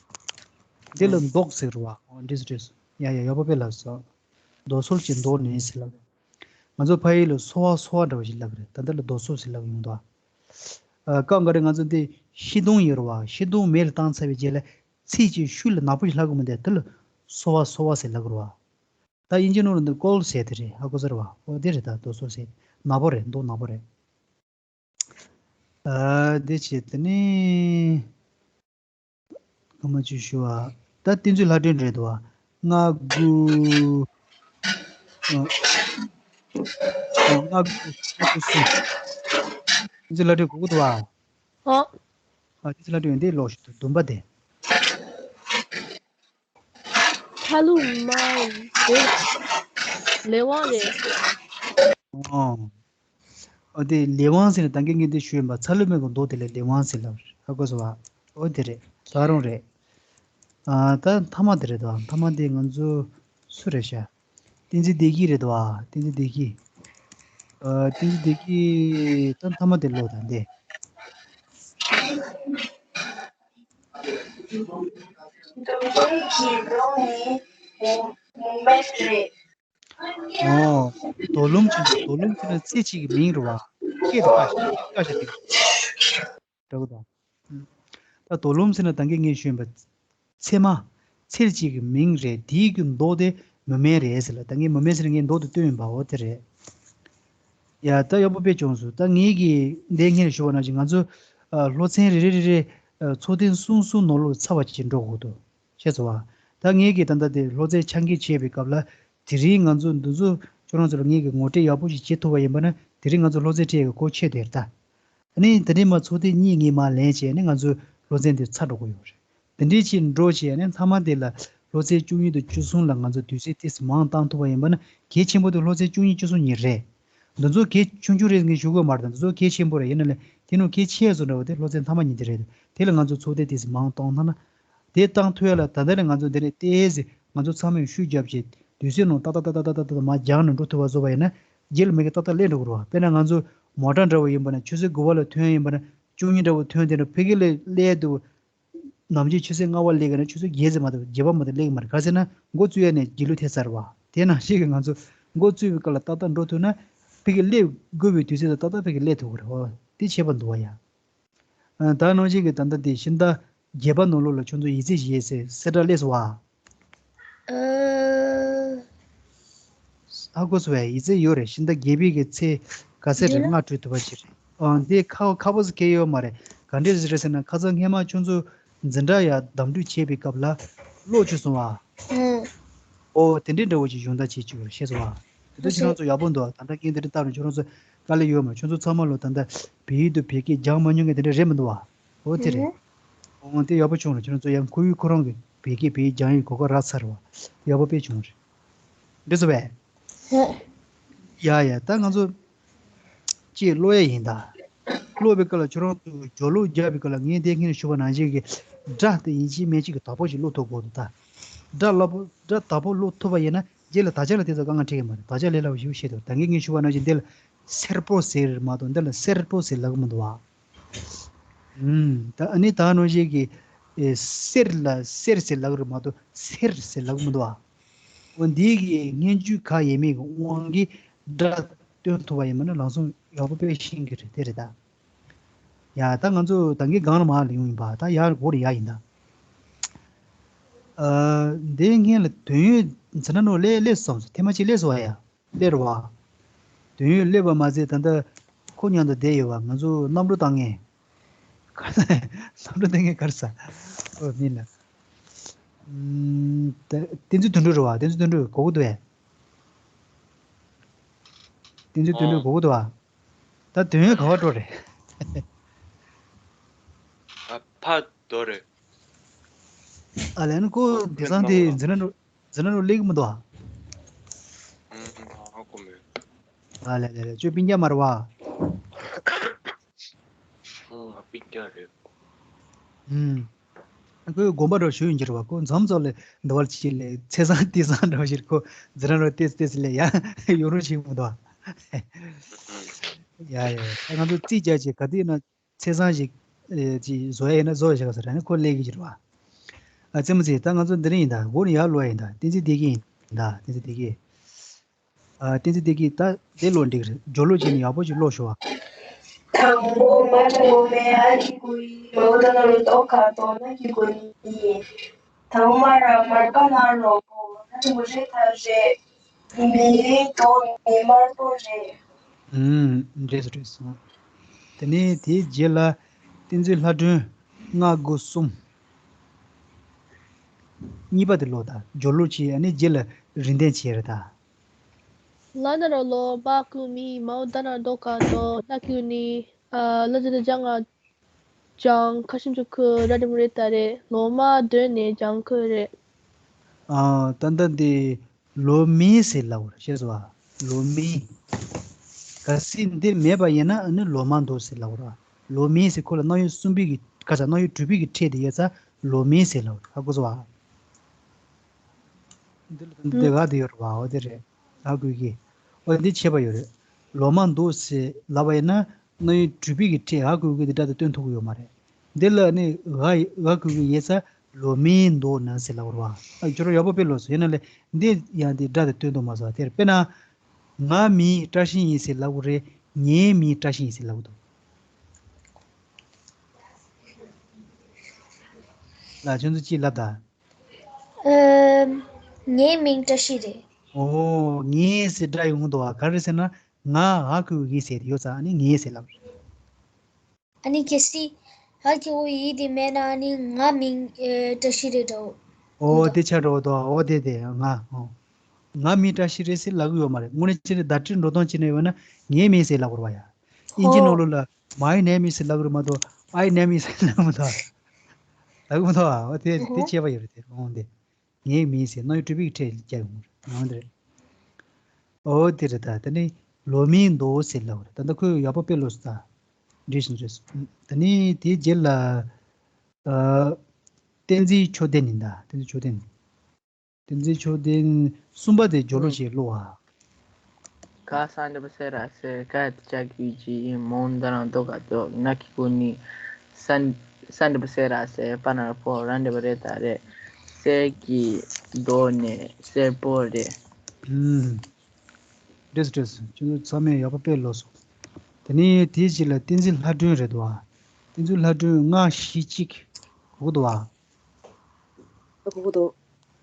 འདི་ལ་མདོག་ཟེར་བ། ཨོ་འདྲི་སོ་འདྲི་སོ། ཡ་ཡ་ཡག་པོ་དཔེ་ལབ་སོང་། རྡོ་སོལ་གྱི་མདོག་ནི་ཟེར་ལ། ང་ཚོ་ཕ་ཡུལ་ལ་སོལ་བ་སོལ་བ་འདྲ་བ་ཞིག་ལབ་ཀྱི་རེད། ད་འདི་ལ་རྡོ་སོལ་ཟེར་ལབ་ཀྱི་ཡོང་འདུག་ཨ། སྐབས་འགའ་རེ་ང་ཚོ་འདི་ཤིང་སྡོང་ཡོད་རེད་བ། ཤིང་སྡོང་མེ་ལ་བཏང་ཚར་བའི་རྗེས་ལ་ཚིག་ཅིག་ཤུལ་ལ་ནག་པོ་ཞིག་ལྷག་གི་མི་འདུག་དེ་ལ་སོལ་བ་སོལ་བ་ཟེར་ལབ་ཀྱི་རེད་བ། ད་དབྱིན་ཇིའི་ནང་ལ་འདི་ཀོལ་ཟེར་དེ་རེད། ཧ་གོ་ས་རེད་བ། འོ་དེ་རེད། ད་རྡོ་སོལ་ཟེར་ནག་པོ་རེད། མདོག་ནག་པོ་རེད། ཨ་དེ་བྱས་དེ་ནི། སྐར་མ་བཅུ་བཞི་བ། ད་བསྟན་འཛིན་ལྷ་སྒྲོན་རེད་འདུག་བ། ལྔ་དགུ། ཨ། ཨ་ལྔ་དགུ་ལྔ་དགུ་གསུམ། བསྟན་འཛིན་ལྷ་སྒྲོན་གོ་གི་འདུག་བ། ཨོ། ཨ་བསྟན་འཛིན་ལྷ་སྒྲོན་འདི་ཀློག་ཤོག་དང་། བདུན་པ་དེ། ཚ་ལུ་མ་རེད། ལས་དབང་རེད། ཨོ། ཨོ་དེ་ལས་དབང་ཟེར་ནས་ད་གིན་ངས་འདི་ཞུས་ཡིན་པ། ཚ་ལུ་མའི་གི་མདོ་དེ་ལ་ལས་དབང་ཟེར་ལབ་རེད། ཧ་གོ་སོང་བ། ཨོ་དེ་རེད། ད་རུང་རེད། ཨ་ད་མཐའ་མ་དེ་རེད་དོ། མཐའ་མ་དེ་ང་ཚོ་སུ་རེད་ཤག་བསྟན་འཛིན་བདེ་སྐྱིད་རེད་དོ། བསྟན་འཛིན་བདེ་སྐྱིད། ཨ་བསྟན་འཛིན་བདེ་སྐྱིད་ད་མཐའ་མ་དེ་ཀློག་དང་དེ། འདུལ་བའི་གཞི་རྟེན་ནི་མུ་མེད་རེད། ཨོ། རྡོ་ལུང་ཆེན་པོ། རྡོ་ལུང་ཟེར་ན་ཚེ་གཅིག་གི་མིང་རེད་བ། སྐད་དུ་ཀ་ཞིག་ཀ་ཞིག་དེ་འདྲ་བོ་དང་། ད་རྡོ་ལུང་ཟེར་ན་ད་གིན་ངས་ཞུས་པ། ཚེར་མ། ཚེར་གཅིག་གི་མིང་རེད། དེའི་གི་མདོ་དེ་མུ་མེད་རེད་ཟེར་ལ། ད་ངས་མུ་མེད་ཟེར་ན་ངས་མདོ་དེ་བཏོན་ཡིན་པ། འོ་དེ་རེད། ཡ་ད་ཡག་པོ་དཔེ་བྱུང་སོང་། ད་ངས་གི་འདི་སྔོན་ཞུ་བ་ནང་བཞིན་ང་ཚོ་ཨ་སློབ་ཚན་རེ་རེ་རེ་རེ་ཨ་ཚོགས་ཐེངས་གསུམ་གསུམ་ནང་ལོགས་ཚར་བ་ཅིག་འགྲོ་དགོས་འདུག་ཤེས་སོང་བ། ད་ངས་ཀྱིས་ད་ལྟ་དེ་སློབ་ཚན་ཆ་འགེབས་བྱས་པའི་སྐབས་ལ། དེ་རིང་ང་ཚོ་འདི་ཚོ་ཁྱོད་རང་ཚོ་ལ་ངས་ཀྱིས་ངོ་སྤྲོད་ཡག་པོ་ཞིག་བྱེད་ཐུབ་པ་ཡིན་པ་ན། དེ་རིང་ང་ཚོ་སློབ་ཚན་ཁྲིད་ཡག་གི་གོ་ཆོད་དེ་རེད་ད། ཨ་ནི་དེ་ནས་མར་ཚོགས་ཐེངས་གཉིས་ངས་མར་ལེན་བྱས་ནས་ང་ཚོའི་སློབ་ཚན་དེ་ཚར་འགྲོ་གི་ཡོད་རེད། དེ་འདྲའི་ཅིག་འགྲོ་བྱས་ནས་མཐའ་མ་དེ་ལ་སློབ་ཚན་བཅུ་གཉིས་དང་བཅུ་གསུམ་ལ་ང་ཚོ་དུས་ཚོད་ཏོག་ཙམ་མང་བཏང་ཐུབ་པ་ཡིན་པ་ན། གལ་ཆེན་པོ་དེ་སློབ་ཚན་བཅུ་གཉིས་བཅུ་གསུམ་ཉིན་རེད། འདི་ཚོ་གལ་ཆུང་ཆུང་རེད་ངས་ཞུ་དགོས་མ་རེད། འདི་ཚོ་གལ་ཆེན་པོ་རེད། ཡིན་ན་ལས་དེ་ནང་གལ་ཆེ་ཤོས་འདྲ་བོ་དེ་སློབ་ཚན་མཐའ་མ་ཉིན་དེ་རེད། དེ་ལ་ང་ཚོ་ཚོགས་ཐེངས་ཏོག་ཙམ་མང་གཏོང་ཐུབ་ན། དེ་བཏང་ཐུབ་ཡ་ལ་ད་ལྟ་ནས་ང་ཚོ་འདི་ནས་ཏོག་ཙམ་ང་ཚོ་ཚང་མས་ཤུགས་རྒྱབ་བྱས་དུས་ཚོད་ནང་ཏག་ཏག་ཏག་ཏག་ཏག་ཏག་མར་སྦྱངས་ནས་འགྲོ་ཐུབ་པ་བཟོ་བ་ཡིན་ན། རྗེས་ལ་མི་གི་ཏག་ཏག་སླེབས་འགྲོ་གི་རེད་བ། དཔེར་ན་ང་ཚོ་མོ་ཊ་འདྲ་བོ་ཡིན་པ་ན་ཆུ་ཚོད་དགུ་པ་ལ་ཐོན་ཡིན་པ་ན་བཅུ་གཉིས་འདྲ་བོ་ཐོན་དེ་འདྲ་ཕ་གི་ལ་སླེབས་འདུག་ནམ་རྒྱུན་ཆུ་ཚོད་ལྔ་པ་སླེབས་ཀྱི་ན་ཆུ་ཚོད་བརྒྱད་ཙམ་མ་གཏོགས་བརྒྱད་པ་མ་གཏོགས་སླེབས་ཀྱི་མ་རེད། ག་ཟེར་ན་འགོ་བཙུགས་ཡ་ནས་རྗེས་ལུས་ཐེབས་ཚར་བ། དེ་ནང་བཞིན་གྱི་ང་ཚོ་འགོ་བཙུགས་པའི་སྐབས་ལ་ཏག་ཏག་འགྲོ་ཐུབ་ན་ཕ་གི་སླེབས་དགོས་པའི་དུས་ཚོད་དང་ཏག་ཏག་ཕ་གི་སླེབས་ཐུབ་ཀྱི་རེད། འོ་དེ་ཁྱད་པར་འདུག་བ་ཡ། ཨ་ད་ནང་བཞིན་གྱི་ད་ལྟ་དེ་ཕྱི་ཟླ་བརྒྱད་པ་ནང་ལོགས་ལ་ཁྱོད་ཚོ་ཡིག་ཚད་ཞིག་ཡོད་ཟེར། གསལ་བསྒྲགས་སླེབས་སོང་བ། ཨ། ཧ་གོ་སོང་བས། ཡིག་ཚད་ཡོད་རེད། ཕྱི་ཟླ་བརྒྱད་པའི་གི་ཚེས་ག་ཚད་རེད། ལྔ་འགྲོ་ཐུབ་པ་ཅིག་རེད། ཨང་དེ་ཁག་ཁག་པོ་ཟེར་གྱི་ཡོད་མ་རེད། ག་འདྲས་རེད་ཟེར་ན་ཁ་སང་སྔས་མ་ཁྱོད་ཚོ་འཛིན་གྲྭ་ཡར་གདམ་འཐུ་བྱས་པའི་སྐབས་ལ་ཀློག་བཅུག་སོང་བ། ཨོ་དེ་འདྲས་འདྲ་བོ་ཅིག་ཡོང་ཐབས་བྱེད་བཅུག་རེད། ཤེས་སོང་བ། དེ་ཚོ་ཁྱེད་རང་ཚོ་ཡག་པོ་འདུག་ད་ལྟ་རྐྱེན་དེ་འདྲས་བཏང་རུང་ཁྱོད་རང་ཚོ་དཀའ་ལས་ཡོད་མ་རེད། ཁྱོད་ཚོ་ཚང་མ་ལོ་ད་ལྟ་བོད་ཡིག་དང་བོད་སྐད་སྦྱང་མ་མྱོང་མཁན་དེ་འདྲས་རེད་མི་འདུག་བ། ཨོ་དེ་རེད། ཨོ་དེ་ཡག་པོ་བྱུང་རེད། ཁྱོད་རང་ཚོ་ཡང་ཁོ་ཡུལ་ཁོ་རང་གི་བོད་སྐད་བོད་ཡིག་སྦྱང་ཡག་གོ་སྐབས་རག་ཚར་བ། ཡག་པོ་དཔེ་བྱུང་རེད། འགྲིག་སོང་བས། ཡ་ཡ་ད་ང་ཚོ་ཅིག་ཀློག་ཡ་ཡིན་ད། ཀློག་པའི་སྐབས་ལ་ཁྱོད་རང་ཚོ་སྦྱོར་ཀློག་རྒྱག་པའི་སྐབས་ལ་ངས་དེ་སྔོན་ཞུས་པ་ནང་བཞིན་གྱི་སྒྲ་དེ་ཡིན་གཅིག་མིན་གཅིག་གི་དག་པོ་ཞིག་ཀློག་ཐུབ་དགོས་འདུག་ད། སྒྲ་ཀློག་པོ་སྒྲ་དག་པོ་ཀློག་ཐུབ་པ་ཡིན་ན་རྗེས་ལ་དག་ཆ་ལ་དེ་ཚོ་དཀའ་ངལ་འཕྲད་ཀྱི་མ་རེད། དག་ཆ་ལས་སླ་བོ་ཞིག་བཤད་འདུག་ད་ངས་ངས་ཞུས་པ་ནང་བཞིན་འདི་ལ་སེར་པོ་ཟེར་མ་གཏོགས་འདི་ལ་སེར་པོ་ཟེར་ལབ་ཀྱི་མི་འདུག་བ། ཨུམ། ད་ཨ་ནི་ད་ནང་བཞིན་གྱི་ཨེ་གསེར་ལ་གསེར་ཟེར་ལབ་ཀྱི་རེད་མ་གཏོགས་སེར་ཟེར་ལབ་ཀྱི་མི་འདུག་བ། འོ་འདི་གི་སྙན་བརྒྱུད་ཁག་ཡས་མས་ཀྱི་དབང་གིས་སྒྲ་སྟོན་ཐུབ་པ་ཡིན་པ་ན་ལམ་སང་ཡག་པོ་དཔེ་ཤེས་ཀྱི་རེད། དེ་རེད་ད། ཡ་ད་ང་ཚོ་ད་གིན་སྒང་ལ་མར་ལ་ཡོང་ཡིན་པ། ད་ཡར་སྒོ་རེ་ཡར་ཡིན་ད། ཨ་འདི་སྔོན་ལ་དོན་ཡོད་འཛིན་གྲྭ་ནང་སླེབས་སླེབས་སོང་། ཐེངས་མ་གཅིག་སླེབས་སོང་བ་ཡ། སླེབས་རེད་བ། དོན་ཡོད་སླེབས་པ་མ་ཟད་ད་ལྟ་ཁོ་མཉམ་དུ་བསྡད་ཡོད་བ། ང་ཚོ་གནམ་གྲུ་བཏང་མཁན། གནམ་གྲུ་བཏང་མཁན་ག་རེ་ཟ། ཨོ་མིན་ལ། ཨུམ། ད་བསྟན་འཛིན་དོན་གྲུབ་རེད་བ། བསྟན་འཛིན་དོན་གྲུབ་གོ་གི་འདུག་བས། བསྟན་འཛིན་དོན་གྲུབ་གོ་གི་འདུག་བ། ད་དོན་ཡོད་ག་པར་འགྲོ་རེད། ཨ་ཕར་འགྲོ་རེད། ཨ་ལས་ན་ཁོ་དེང་སང་དེ་འཛིན་གྲྭ་འགྲོ་འཛིན་གྲྭ་འགྲོ་སླེབས་ཀྱི་མི་འདུག་ཨ། ཨ་ཁོ་མེད། ཨ་ལས་ལས་ལས་ཁྱོད་སྤུན་ཀྱག་མ་རེད་བ། ཨ་སྤུན་ཀྱག་རེད། ཨུམ། ཁོས་དགོངས་པ་འདྲ་ཞུ་ཡིན་གྱི་རེད་བ། ཁོ་མཚམས་མཚམས་ལ་འདི་བར་ཅིག་ལ་ཚེས་བཟང་དུས་བཟང་འདྲ་བོ་ཞིག་ཁོ་འཛིན་གྲྭ་འགྲོ་ཏེས་ཏེས་ལ་ཡ་ཡོང་རོགས་བྱེད་མི་འདུག་ཨ། ཡ་ཡ་ད་ང་ཚོ་རྩིས་རྒྱག་ཅིག་ག་དུས་ན་ཚེས་བཟང་ཞིག་ཨེ་ཅིག་བཟོ་ཡ་ཡིན་ན་བཟོ་བྱ་ག་ཟེར་ནས་ཁོ་སླེབས་ཀྱི་རེད་བ། ཨ་ཙི་མོ་ཙི་ད་ང་ཚོ་འདི་རིང་ཡིན་ད། འགོ་ནས་ཡར་ལོག་ཡ་ཡིན་ད། བསྟན་འཛིན་བདེ་སྐྱིད་ཡིན་ད། བསྟན་འཛིན་བདེ་སྐྱིད། ཨ་བསྟན་འཛིན་བདེ་སྐྱིད་ད་དེ་ལོ་འགྲིག་རེད། སྦྱོར་ཀློག་བྱས་ནས་ཡག་པོ་ཞིག་ཀློག་ཤོག་ཨ། དང་པོ་མ་དང་པོ་མེ་ཨ་ཀི་ཀུ་ཡི་མའུ་ད་ན་རོ་ཏོ་ཁ་ཏོ་ན་ཀི་ཀུ་ནི། དང་མ་ར་མར་ཀ་ན་རོ་ཀོ་ན་ཏི་མུ་རེ་ཐ་རེ། མི་རེ་ཏོ་མི་མར་ཏོ་རེ། ཨུམ། འགྲིག་སོང་འགྲིག་སོང་། དེ་ནས་དེའི་རྗེས་ལ་བསྟན་འཛིན་ལྷ་སྒྲོན་ལྔ་དགུ་གསུམ། གཉིས་པ་དེ་ཀློག་ད། སྦྱོར་ཀློག་བྱས། ཨ་ནི་རྗེས་ལ་རིན་ལྡན་བྱས་རེད་ད། ལ་ན་རོ་ལོ་བ་ཀུ་མི་མའོ་ད་ན་རྡོ་ཀ་ཏོ་ན་ཀུ་ནི། ཨ་ལ་ཇི་ད་ཇ་ང་ཇང་ཁ་ཤིམ་ཅུ་ཁུ་ར་དི་མུ་རེ་ད་རེ། ལོ་མ་དོན་ནས་ཇང་ཁུ་རེ། ཨ། ད་ལྟ་འདི་ལོ་མིན་ཟེར་ལབ་ར། ཤེས་སོང་བ། ལོ་མིན། གལ་སྲིད་འདི་མེད་པ་ཡིན་ན་ཨ་ནི་ལོ་མ་འདུག་ཟེར་ལབ་ར། ལོ་མིན་ཟེར་ཁོ་ལ་རྣམ་དབྱེ་གསུམ་པའི་གི་ཁ་ཚ་རྣམ་དབྱེ་དྲུག་པའི་གི་ཕྲད་དེ་ཡོད་ཙང་ལོ་མིན་ཟེར་ལབ་ར། ཧ་གོ་སོང་བ། འདི་ལ་ད་ལྟ་འདི་ག་དེ་ཡོད་ར་བ། འོ་དེ་རེད། ཧ་གོ་གི། འོ་འདི་ཁྱད་པར་ཡོད་རེད། ལོ་མ་འདུག་ཟེར་ལབ་པ་ཡིན་ན་རྣམ་དབྱེ་དྲུག་པའི་གི་ཕྲད་ཧ་གོ་གི་དེ་སྒྲ་དེ་སྟོན་ཐུབ་ཀྱི་ཡོད་མ་རེད། འདི་ལ་ནི་ཧ་ཧ་གོ་གི་ཡོད་ཙང་ལོ་མིན་འདུག་ན་ཟེར་ལབ་ར་བ། ཨ། ཁྱོད་རང་ཡག་པོ་དཔེ་ལོས་སོ། ཡིན་ན་ལས་འདི་ཡང་འདི་སྒྲ་དེ་སྟོན་ཐུབ་མ་སོང་། དེར་དཔེར་ན། ང་མིའི་བཀྲ་ཤིས་ཡིན་ཟེར་ལབ་དགོས་རེད། ངའི་མིའི་བཀྲ་ཤིས་ཡིན་ཟེར་ལབ་དགོས་འདུག་ལ། ཁྱོད་ཚོ་ཅིག་ལབ་དང་། ཨམ། ངའི་མིང་བཀྲ་ཤིས་རེད། ཨོ། ངའི་ཟེར་སྒྲ་ཡོང་གི་འདུག་བ། ག་རེ་ཟེར་ན། ང་ཧ་གོ་གི་ཟེར་ཡོད་ཙང་ཨ་ནི་ངའི་ཟེར་ལབ་རེད། ཨ་ནི་གལ་སྲིད་ཧ་གོ་གི་ཡིན་དེ་མེད་ན་ཨ་ནི་ང་མིང་ཨེ་བཀྲ་ཤིས་རེད་འདྲ་བོ། ཨོ། དེ་ཆགས་འགྲོ་གི་འདུག་ཨོ་དེ་དེ་ང་ཨོ། ང་མིང་བཀྲ་ཤིས་རེད་ཟེར་ལབ་གི་ཡོད་མ་རེད། དངོས་གནས་བྱས་ན་བརྡ་སྤྲོད་འགྲོ་སྟངས་བྱས་ན་ཡོད་ན་ངའི་མིང་ཟེར་ལབ་དགོས་རེད་བ་ཡ། དབྱིན་ཇི་ནང་ལོགས་ལ་my name is ཟེར་ལབ་གི་རེད་མ་གཏོགས་I name is ཟེར་ལབ་མ་གཏོགས། ལབ་གི་མ་གཏོགས་ཨ། འོ་དེ་དེ་ཁྱད་པར་ཡོད་རེད་དེ། ཨོ་དེ། ངའི་མིང་ཟེར་རྣམ་དབྱེ་དྲུག་པའི་ཕྲད་རྒྱག་ཡོང་གི་རེད། ཨོ་དེ་རེད། ཨོ་དེ་རེད། ད་དེ་ནི་ལོ་མིན་འདུག་ཟེར་ལབ་རེད། ད་ལྟ་ཁོས་ཡག་པོ་དཔེ་ལོས་སོང་ད། འགྲིག་སོང་འགྲིག་སོང་། ད་ནི་དེའི་རྗེས་ལ། ཨ། བསྟན་འཛིན་ཆོས་ལྡན་ཡིན་ད། བསྟན་འཛིན་ཆོས་ལྡན། བསྟན་འཛིན་ཆོས་ལྡན་གསུམ་པ་དེ་སྦྱོར་ཀློག་ཞིག་ཀློག་ཨ། ག་ས་འདི་པ་སེ་ར་སེ། ག་ཡ་ཏ་ཅ་གི་གུ་ཅི། མོ་ད་ན་རོ་ཏོ་ག་དོ། ན་གི་གུ་ནི། ས་ས་འདི་པ་སེ་ར་སེ། པ་ན་རོ་པོ། ར་འདི་པ་རེ་ད་རེད། གསེར་གྱི་མདོག་ནི་སེར་པོ་རེད། ཨུམ། འགྲིག་སོང་འགྲིག་སོང་། ཁྱོད་ཚོ་ཚང་མས་ཡག་པོ་དཔེ་ཀློག་སོང་། དེ་ནས་དེའི་རྗེས་ལ་བསྟན་འཛིན་ལྷ་སྒྲོན་རེད་འདུག་ཨ། བསྟན་འཛིན་ལྷ་སྒྲོན་ལྔ་བཞི་གཅིག་གོ་གི་འདུག་ཨ། གོ་གི་འདུག་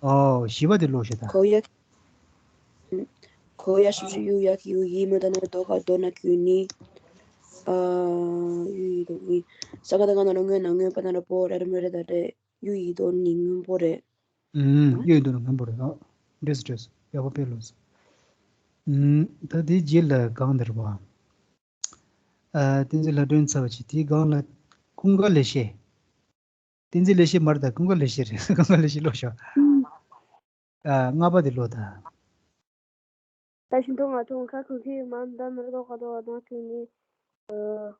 ཨོ། བཞི་པ་དེ་ཀློག་ཤོག་ད། གོ་ཡ། གོ་ཡ་ཞབས་ཀྱུ་གཡུ། ཡ་གི་གུ་ཡི། མོ་ད་ན་རོ་ཏོ་ག་དོ། ན་གི་གུ་ནི། ཨ། གཡུ་ཡི་དོ་གུ་ཡི། ས་ག་ད་ག་ན་རོ་སྔོ། ན་སྔོན། པ་ན་རོ་པོ། ར་འདི་པ་རེ་ད་རེད། གཡུ་ཡི་མདོག་ནི་སྔོན་པོ་རེད། ཨུམ། གཡུ་ཡི་མདོག་ནི་སྔོན་པོ་རེད། ཨོ། འགྲིག་སོང་འགྲིག་སོང་། ཡག་པོ་དཔེ་ཀློག་སོང་། ཨུམ། ད་དེའི་རྗེས་ལ་གང་འདིར་བ། ཨ། བསྟན་འཛིན་ལྷ་སྒྲོན་ཚར་བ་ཅིག་དེའི་སྒང་ལ་ཀུན་དགའ་ལེགས་བཤད། བསྟན་འཛིན་ལེགས་བཤད་མ་རེད་ད། ཀུན་དགའ་ལེགས་བཤད་རེད། ཀུན་དགའ་ལེགས་བཤད་ཀློག་ཤོག་ཨ། ལྔ་པ་དེ་ཀློག་ད། ད་ཤིང་ཏོག་ང་ཐོང་། ཁ་ཁུ་ཁི། མ་འདའ་མི་ར་ཏོག་ཁ་ཏོག་ང་ཐོང་ནི། ཨ།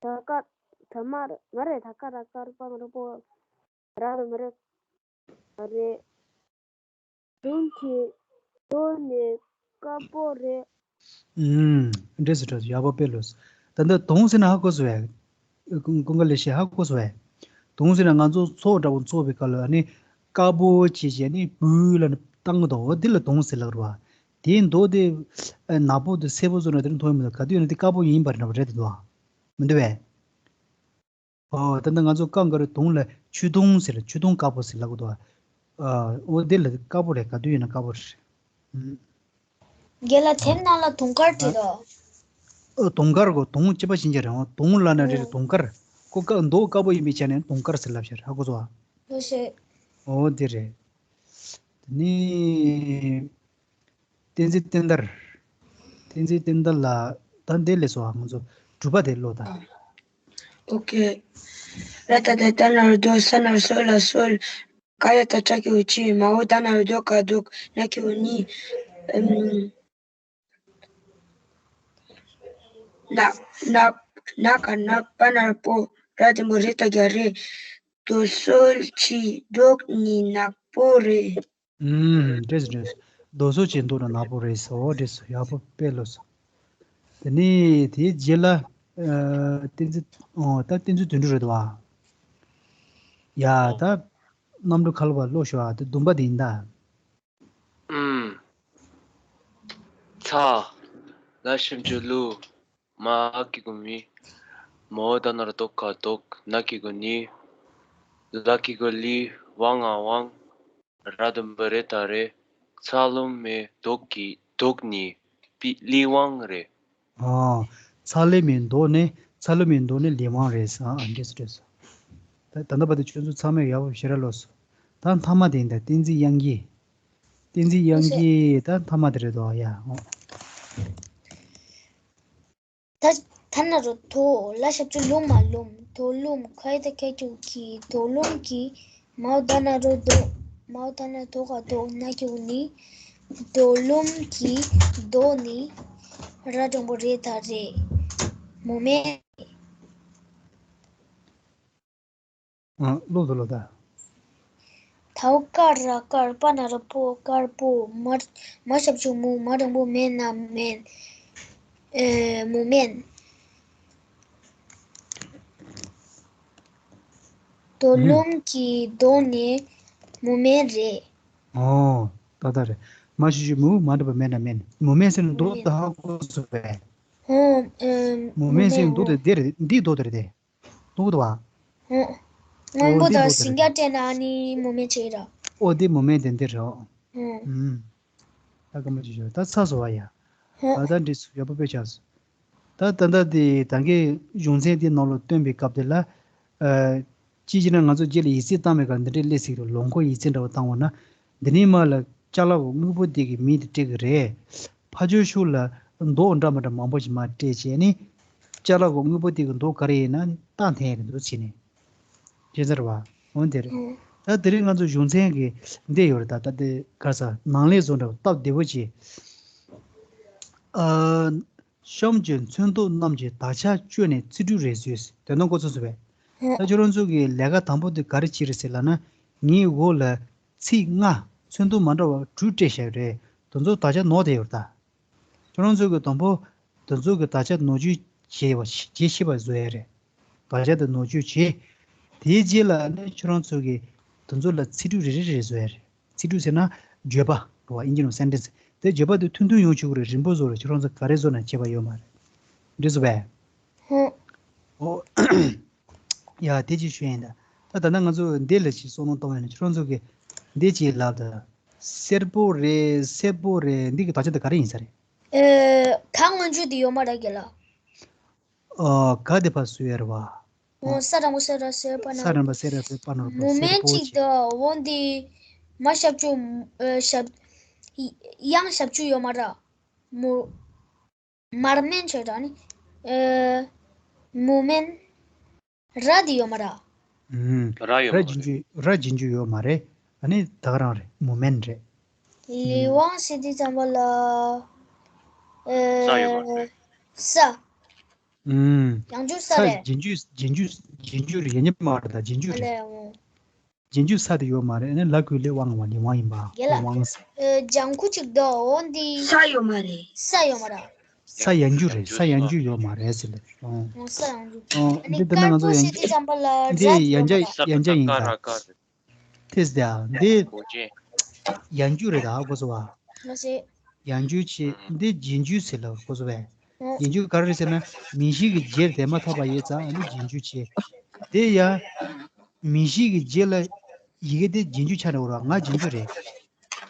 ད་ཀ་ད་མ་ར་མ་རེད། ད་ཀ་ར་དཀར། པ་ང་ར་པོ། ར་ར་མ་རེད། ཨ་རེད། དུང་གི་དོ་ནི་དཀར་པོ་རེད། ཨུམ། འགྲིག་སོང་འགྲིག་སོང་། ཡག་པོ་དཔེ་ཀློག་སོང་། ད་ལྟ་དུང་ཟེར་ན་ཧ་གོ་སོང་བས། ཀུན་ཀུན་དགའ་ལེགས་བཤད་ཧ་གོ་སོང་བས། དུང་ཟེར་ན་ང་ཚོ་ཚོགས་འདྲ་པོ་འཚོགས་པའི་སྐབས་ལ་ནི་དཀར་པོ་བྱས་བྱས་ནི་སྦུལ་ལ་ནི་བཏང་གི་འདུག་འོ་འདི་ལ་དུང་ཟེར་ལབ་རེད་བ། དེའི་མདོག་དེ་ནག་པོ་དེ་སེར་པོ་བཟོ་ན་དེ་མཐོང་ཡོད་མི་འདུག་ག་དུས་ཡིན་ན་དེ་དཀར་པོ་ཡིན་པ་འདྲ་པོ་རེད་འདུག་མི་འདུག་བས། ཨོ། ད་ལྟ་ང་ཚོ་རྐང་དཀར་དུང་ལ་ཆུ་དུང་ཟེར། ཆུ་དུང་དཀར་པོ་ཟེར་ལབ་གི་འདུག་ཨ། ཨོ་དེ་ལ་དཀར་པོ་རེད། ག་དུས་ཡིན་ན་དཀར་པོ་རེད། ཨུམ། རྒན་ལགས། དེབ་ནང་ལ་དུང་དཀར་བྲིས་འདུག་ཨོ། དུང་དཀར་གོ། དུང་གཅིག་པ་ཞིག་རེད་འོ། དུང་ལབ་ན་རེད། ཨུམ། དུང་དཀར། ཁོ་དཀར་མདོག་དཀར་པོ་ཡིན་པའི་ཆ་ནས་དུང་དཀར་ཟེར་ལབ་བཞག་ཧ་གོ་སོང་ཨ། ལགས་སོ། ཨོ་དེ་རེད། དེ་ནི། བསྟན་འཛིན་བསྟན་དར། བསྟན་འཛིན་བསྟན་དར་ལ་ད་འདི་ལས་སོ། ང་ཚོ་དྲུག་པ་དེ་ཀློག་ད། ཨོ་ཁེ། ར་ད་བཏགས་རྡ། ན་རོ་རྡོ། ས་ན་རོ་སོ། ལ་སོལ། ག་ཡ་བཏགས་གྲ་གི་གུ་གྱི། མ་འོག་ད་ན་རོ་དོ་ག་དོག་ན་གི་གུ་ནི། ཨམ། ན་ན་ན་ག་ནག་པ་ན་རོ་པོ། ར་འདི་པ་རེ་ད་རྒྱ་རེད། རྡོ་སོལ་གྱི་མདོག་ནི་ནག་པོ་རེད། ཨུམ། འགྲིག་སོང་འགྲིག་སོང་། རྡོ་སོལ་གྱི་མདོག་ནི་ནག་པོ་རེད་ཟེར། འོ་འགྲིག་སོང་། ཡག་པོ་དཔེ་ཀློག་སོང་། དེ་ནས་དེའི་རྗེས་ལ། ཨ། བསྟན་འཛིན། ཨོ་ད་བསྟན་འཛིན་དོན་གྲུབ་རེད་འདུག་བ། ཡ་ད། གནམ་གྲུ་ཁ་ལོ་བ་ཀློག་ཤོག་ཨ། དེ་བདུན་པ་དེ་ཡིན་ད། ཨུམ། ཚ། ལ་ཞབས་ཀྱུ་ལུ། མ་གི་གུ་མི། མོ་ད་ན་རོ་དོ་ག་དོག་ན་གི་གུ་ནི། ལ་གི་གུ་ལི། བ་ང་དབང་། ར་འདི་པ་རེ་ད་རེད། ཚ་ལུ་མའི་མདོག་གི་མདོག་ནི་པི་ལི་དབང་རེད། ཨ། ཚ་ལུ་མའི་མདོག་ནི། ཚ་ལུ་མའི་མདོག་ནི་ལི་དབང་རེད་ཟེར། ཨ། འགྲིག་སོང་འགྲིག་སོང་། ད་ད་ལྟ་བར་དུ་ཁྱོད་ཚོ་ཚང་མས་ཡག་པོ་ཞེ་དྲག་ཀློག་སོང་། ད་མཐའ་མ་དེ་ཡིན་ད། བསྟན་འཛིན་དབྱངས་སྐྱིད། བསྟན་འཛིན་དབྱངས་སྐྱིད་ད་མཐའ་མ་དེ་རེད་དོ། ཡ། ཨོ། ད་ ཐ་ན་རོ་ཐོ། ལ་ཞབས་ཀྱུ་ལུ་མ་ལུམ། དོ་ལུམ། ཁ་ཡ་བཏགས་ཁ་ཁྱོགས་ཁྱི། དོ་ལུམ་གྱི། མའོ་ད་ན་རོ་དོ། མའོ་ད་ན་དོ་ག་དོག་ན་ཁྱོགས་ནི། དོ་ལུམ་གྱི་དོ་ནི། ར་འགྲེང་བུ་རེ་ད་རེད། མུ་མེད། ཨ། ཀློག་དང་ཀློག་དང་། དའོ་ཀ་ར་དཀར། པ་ན་རོ་པོ། དཀར་པོ། མ། མ་ཞབས་ཀྱུ་མུ། མ་འགྲེང་བུ་མེ་ན་མེན། ཨེ། མུ་མེན། དོ་ལུམ་གྱི་དོ་ནི་མུ་མེན་རེད། ཨོ། ཏག་ཏག་རེད། མ་ཞབས་ཀྱུ་མུ། མ་འགྲེང་བུ་མེ་ན་མེན། མུ་མེན་ཟེར་ན་མདོ་དེ་ཧ་གོ་སོང་པས། ཧོ། ཨེ། མུ་མེན་ཟེར་ན་མདོ་དེ་འདི་རེད། འདི་མདོ་དེ་རེད་དེ། མདོ་དེ་བ། ཧོ། སྔོན་པོ་དང་ཟིང་སྐྱ་སྤྲད་ན་ཨ་ནི་མུ་མེན་བྱེད་ར། ཨོ་དེ་མུ་མེན་དེ་འདི་རེད། ཧོ། ཨུམ། ད་སྐར་མ་ཅིག་ཞོག་ད་ཚར་སོང་བ་ཡ། ཧོ། ད་ད་འདི་ཚོ་ཡག་པོ་དཔེ་ཆགས་སོང་། ད་ད་ལྟ་དེ་ད་གིན་གཞུང་ཚན་དེ་ནང་ལ་སྟོན་པའི་སྐབས་དེ་ལ། ཨ། ཅིའི་ཕྱིར་ན་ང་ཚོ་རྗེས་ལ་ཡིག་ཚད་བཏང་བའི་སྐབས་འདི་འདྲའི་སླེབས་སྲིད་རེད། ལོ་འཁོར་ཡིག་ཚད་འདྲ་བོ་བཏང་བ་ན། འདི་ནས་མར་ལ་ཅ་ལག་གི་དངོས་པོ་དེ་གི་མིང་དེ་སྤྲད་གི་རེད། ཕར་ཕྱོགས་ཤུགས་ལ་མདོག་འདྲ་མི་འདྲ་མང་པོ་ཞིག་མར་སྤྲད་བྱས་ནས། ཅ་ལག་གི་དངོས་པོ་དེ་གི་མདོག་ག་རེ་ཡིན་ན་རྟགས་འཐེན་ཡ་རེད་འདུག་བྱས་ནས། ཤེས་ཚར་བ། འོན་དེ་རེད། ད་དེ་རིང་ང་ཚོ་གཞུང་ཚན་གི་འདི་ཡོད་རེད། ད་ད་དེ་ག་ས་ནང་ལས་བཟོ་འདྲ་བོ་སྟབས་བདེ་བོ་བྱས། ཨ། གཤམ་གྱི་ཚོན་མདོག་རྣམས་ཀྱི་དག་ཆ་བཅོས་ནས་ཚིག་འབྲུ་རེ་བཟོས། དེ་ནང་འགོ་ཚུགས་སོང་བས། ད་ཁྱོད་རང་ཚོ་གི་ལས་ཀ་དང་པོ་དེ་ག་རེ་བྱེད་རེད་ཟེར་ལབ་ན། ངའི་འོག་ལ་ཚིག་ལྔ་ཚོན་མདོག་མ་འདྲ་བ་དྲུག་སྤྲད་བཞག་རེད། དེ་ཚོ་དག་ཆ་ནོར་བསྡད་ཡོད་རེད་ད། ཁྱོད་རང་ཚོ་གི་དང་པོ་དེ་ཚོ་གི་དག་ཆ་ནོར་བཅོས་བྱས་པ་བྱེད་ཤེས་པ་བཟོ་ཡ་རེད། དག་ཆ་དེ་ནོར་བཅོས་བྱས། དེའི་རྗེས་ལ་ནི་ཁྱོད་རང་ཚོ་གི་དེ་ཚོ་ལ་ཚིག་འབྲུ་རེ་རེ་རེ་བཟོ་ཡ་རེད། ཚིག་འབྲུ་ཟེར་ན་བརྗོད་པ་རེད་བ། ཨིན་ཇི་ནང་སེན་ཊེན་སི། དེ་བརྗོད་པ་དེ་ཐུང་ཐུང་ཡོང་ཆོག་གི་རེད། རིང་པོ་བཟོ་རེད། ཁྱོད་རང་ཚོ་ག་རེ་བཟོ་ན་ཁྱད་པར་ཡོད་མ་རེད། འགྲིག་སོང་པས། ཧུ། ཨོ། ཡ། དེ་ཅིག་ཞུ་ཡིན་ད། ད་ད་ལྟ་ང་ཚོ་འདི་ལ་ཅིག་བསམ་བློ་གཏོང་ཡ་ན་ཁྱོད་རང་ཚོ་གི་འདི་ཅིག་ལབ་ད། སེར་པོ་རེད། སེར་པོ་རེད། འདི་གི་དག་ཆ་དེ་ག་རེ་ཡིན་ས་རེད། ཨེ། ག་སྔོན་འཇུག་དེ་ཡོད་མ་རེད་རྒན་ལགས། ཨ། ག་དེ་ཕར་བཟོས་ཡ་རེད་བ། ཨོ། ས་དང་པོ་སེ་ར་སེ་པ་ན། ས་དང་པོ་སེ་ར་སེ་པ་ན་རོ་པ། མུ་མེན་སེར་པོ་ཅིག་ཅིག་དང་འོན་ཏེ་མ་ཞབས་ཀྱུ། ཨ། ཞབས། ཡང་ཞབས་ཀྱུ་ཡོད་མ་རེད། མུ། མར་མེན་ཆོས་དང་ནི། ཨ། མུ་མེན། ར་དེ་ཡོད་མ་རེད། ཨུམ། ར་ཡོད་མ་རེད། ར་རྗེས་འཇུག་ར་རྗེས་འཇུག་ཡོད་མ་རེད། ཨ་ནི་ད་ག་རང་རེད། མུ་མེན་རེད། ལི་ཝང་ཟེར་དུས་ཙམ་པ་ལ། ཨ། ས་ཡོད་མ་རེད། ས། ཨུམ། ཡང་འཇུག་ས་ས་རེད། རྗེས་འཇུག་རྗེས་འཇུག་རྗེས་འཇུག་རེད། ཡང་འཇུག་མ་རེད། ད་རྗེས་འཇུག་རེད། ཨ་ལས། ཨོ། རྗེས་འཇུག་ས་དེ་ཡོད་མ་རེད། ཨ་ནི་ལ་གུ་ལི་ཝང་བ། ལི་ཝང་ཡིན་པ། རྒན་ལགས། ལི་ཝང་ས། ཨ། ལྗང་ཁུ་ཅིག་འདུག་འོན་ཏེ། ས་ཡོད་མ་རེད། ས་ཡོད་མ་རེད། ས་ཡང་འཇུག་རེད། ས་ཡང་འཇུག་ཡོད་མ་རེད་ཟེར་ལབ། ཨོ། ཨོ། ས་ཡང་འཇུག་ཨོ། ཨ་ནི་འདི་ད་ལྟ་ང་ཚོ་དཀར་པོ་ཡང་ཟེར་དུས་ཙམ་པ་ལ་འདི་ར་ཡང་ཡོད་མ་རེད། ཡང་འཇུག་ཡིན་ད། དེ་ཟེར་ཡ་འདི་ཡང་འཇུག་རེད་ད། གོ་སོང་བ། ལགས་སེ། ཡང་འཇུག་བྱས། འདི་རྗེས་འཇུག་ཟེར་ལབ། གོ་སོང་བས། ཨོ། རྗེས་འཇུག་ག་རེ་རེད་ཟེར་ན། མིང་གཞི་གི་རྗེས་དེ་མ་ཐོབ་པ་ཡིན་ཙང་ཨ་ནི་རྗེས་འཇུག་བྱས། དེ་ཡང་མིང་གཞི་གི་རྗེས་ལ་ཡི་གེ་དེ་རྗེས་འཇུག་ཆགས་འགྲོ་བ་རེད། ང་རྗེས་འཇུག་རེད།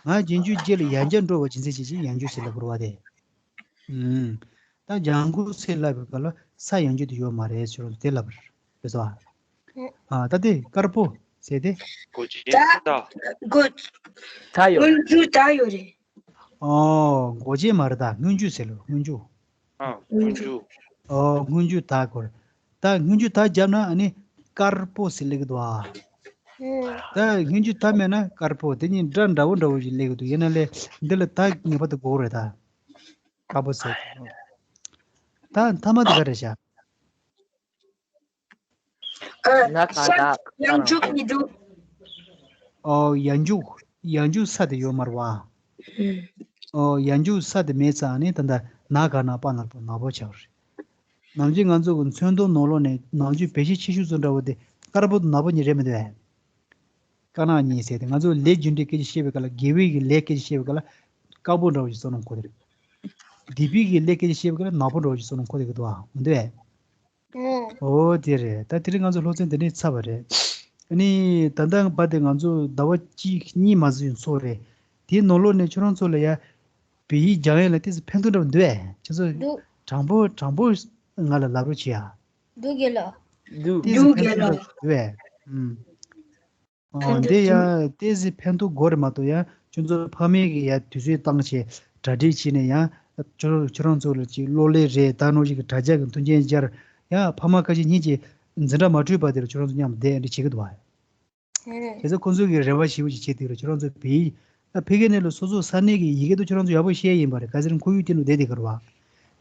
ང་རྗེས་འཇུག་རྗེས་ལ་ཡང་བསྐྱར་འགྲོ་བ་ཅིག་ཟེར་བྱས་ཅིག་ཡང་འཇུག་ཟེར་ལབ་དགོས་རེད་བ་དེ། ཨུམ། ད་ལྗང་ཁུ་ཟེར་ལབ་པའི་སྐབས་ལ་ས་ཡང་འཇུག་དེ་ཡོད་མ་རེད་ཟེར་བ་དེ་ལབ་པ་རེད། རེད་སོ། ཨ། ད་དེ་དཀར་པོ་ཟེར་དེ། གོ་ཆེ་ད། གོ། ད་ཡོད། སྔོན་འཇུག་ད་ཡོད་རེད། ཨོ། གོ་ཆེ་མ་རེད། ད་སྔོན་འཇུག་ཟེར་ལོ། སྔོན་འཇུག་ཨ། སྔོན་འཇུག་ཨོ། སྔོན་འཇུག་ད་གོ། ད་སྔོན་འཇུག་ད་བརྒྱབ་ན་ཨ་ནི་དཀར་པོ་ཟེར་ལེགས་འདུག་ཨ། ད་སྔོན་འཇུག་ད་མེད་ན་དཀར་པོ། དེ་གཉིས་སྒྲ་འདྲ་བོ་འདྲ་བོ་ཞིག་ལེགས་འདུག་ཡིན་ན་ལས་འདི་ལ་ད་ངེས་པར་དུ་དགོས་རེད་ད། དཀར་པོ་ཟེར། ད་མཐའ་མ་དེ་ག་རེ་བྱ། ཨ། ན་ག་ས་ན་ཡང་འཇུག་མི་འདུག་ཨོ། ཡང་འཇུག་ཡང་འཇུག་ས་དེ་ཡོད་མ་རེད་བ། ཨུམ། ཨོ། ཡང་འཇུག་ས་དེ་མེད་ཙང་ནི་ད་ལྟ་ན་ག་ན་པ་ན་རོ་པ། ནག་པོ་ཆགས་པ་རེད། ནམ་རྒྱུན་ང་ཚོ་གི་ཚོན་མདོག་ནང་ལོགས་ནས་ནམ་རྒྱུན་བེད་སྤྱོད་ཆེ་ཤོས་ཚོ་འདྲ་བོ་དེ་དཀར་པོ་དང་ནག་པོ་གཉིས་རེད་མི་འདུག་ག་ན་གཉིས་ཟེར་ཏེ། ང་ཚོ་ལས་རྒྱུ་འབྲས་སྐད་ཆ་བཤད་པའི་སྐབས་ལ། དགེ་བའི་གི་ལས་སྐད་ཆ་བཤད་པའི་སྐབས་ལ་དཀར་པོ་འདྲ་བོ་ཞིག་བསམ་བློ་འཁོར་གྱི་རེད། སྡིག་པའི་གི་ལས་སྐད་ཆ་བཤད་པའི་སྐབས་ལ་ནག་པོ་འདྲ་བོ་ཞིག་བསམ་བློ་འཁོར་བསྡད་ཀྱི་འདུག་ཨ། མི་འདུག་ཨེ། ཨོ། དེ་རེད། ད་དེ་རིང་ང་ཚོ་སློབ་ཚན་འདི་ནས་ཚར་བ་རེད། ཨ་ནི་ད་ལྟ་བར་དེ་ང་ཚོ་ཟླ་བ་གཅིག་གཉིས་མ་ཟིན་ཚོགས་རེད། དེའི་ནང་ལོགས་ནས་ཁྱོད་རང་ཚོ་ལ་ཡ་བོད་ཡིག་སྦྱང་ཡས་ལ་ཏོག་ཙམ་ཕན་ཐོགས་འདྲ་བོ་འདུག་ཨེ། ཁྱེད་ཚོ་འདུག་དྲང་པོ་དྲང་པོ་ང་ལ་ལབ་རོགས་བྱེད་ཨ། འདུག་རྒན་ལགས། འདུག་ཏོག་ཙམ་འདུག་ཕན་ཐོགས་འདྲ་བོ་འདུག་ཨེ། ཨུམ། ཨོ། ཕན་ཐོགས་འདི་ཡ་ཏོག་ཙམ་ཕན་ཐོགས་དགོས་རེད་མ་གཏོགས། ཡང་ཁྱོད་ཚོ་ཕ་མས་ཀྱི་ཡ་དུས་ཚོད་བཏང་བྱས་གྲ་སྒྲིག་བྱས་ནས་ཡང་ ཁྱོད་ཁྱོད་རང་ཚོ་ལ་ཅིག་གློག་ཀླད་རེད། ད་ནོར་ཞིག་གི་དྲ་རྒྱ་གི་མཐུན་རྐྱེན་སྦྱར་ཡ། ཕ་མ་ཁ་ཤས་གཉིས་ཀྱིས་འཛིན་གྲྭ་མ་གྲོལ་བར་དེར་ཁྱོད་རང་ཚོ་མཉམ་བསྡད་འདི་བྱེད་ཀྱི་འདུག་བ། ཨེ། དེ་ཚོ་ཁོང་ཚོ་གི་རེ་བ་ཞེ་པོ་ཅིག་བྱེད་དེ་རེད། ཁྱོད་རང་ཚོ་བོད་ཡིག་ད་ཕ་གི་ནས་ལ་སོ་སོ་ས་གནས་ཀྱི་ཡི་གེ་དུ་ཁྱོད་རང་ཚོ་ཡག་པོ་ཤེས་ཡིན་པ་རེད། ག་ཚོད་ཁོར་ཡུག་དེ་ནང་བསྡད་དེ་གར་བ།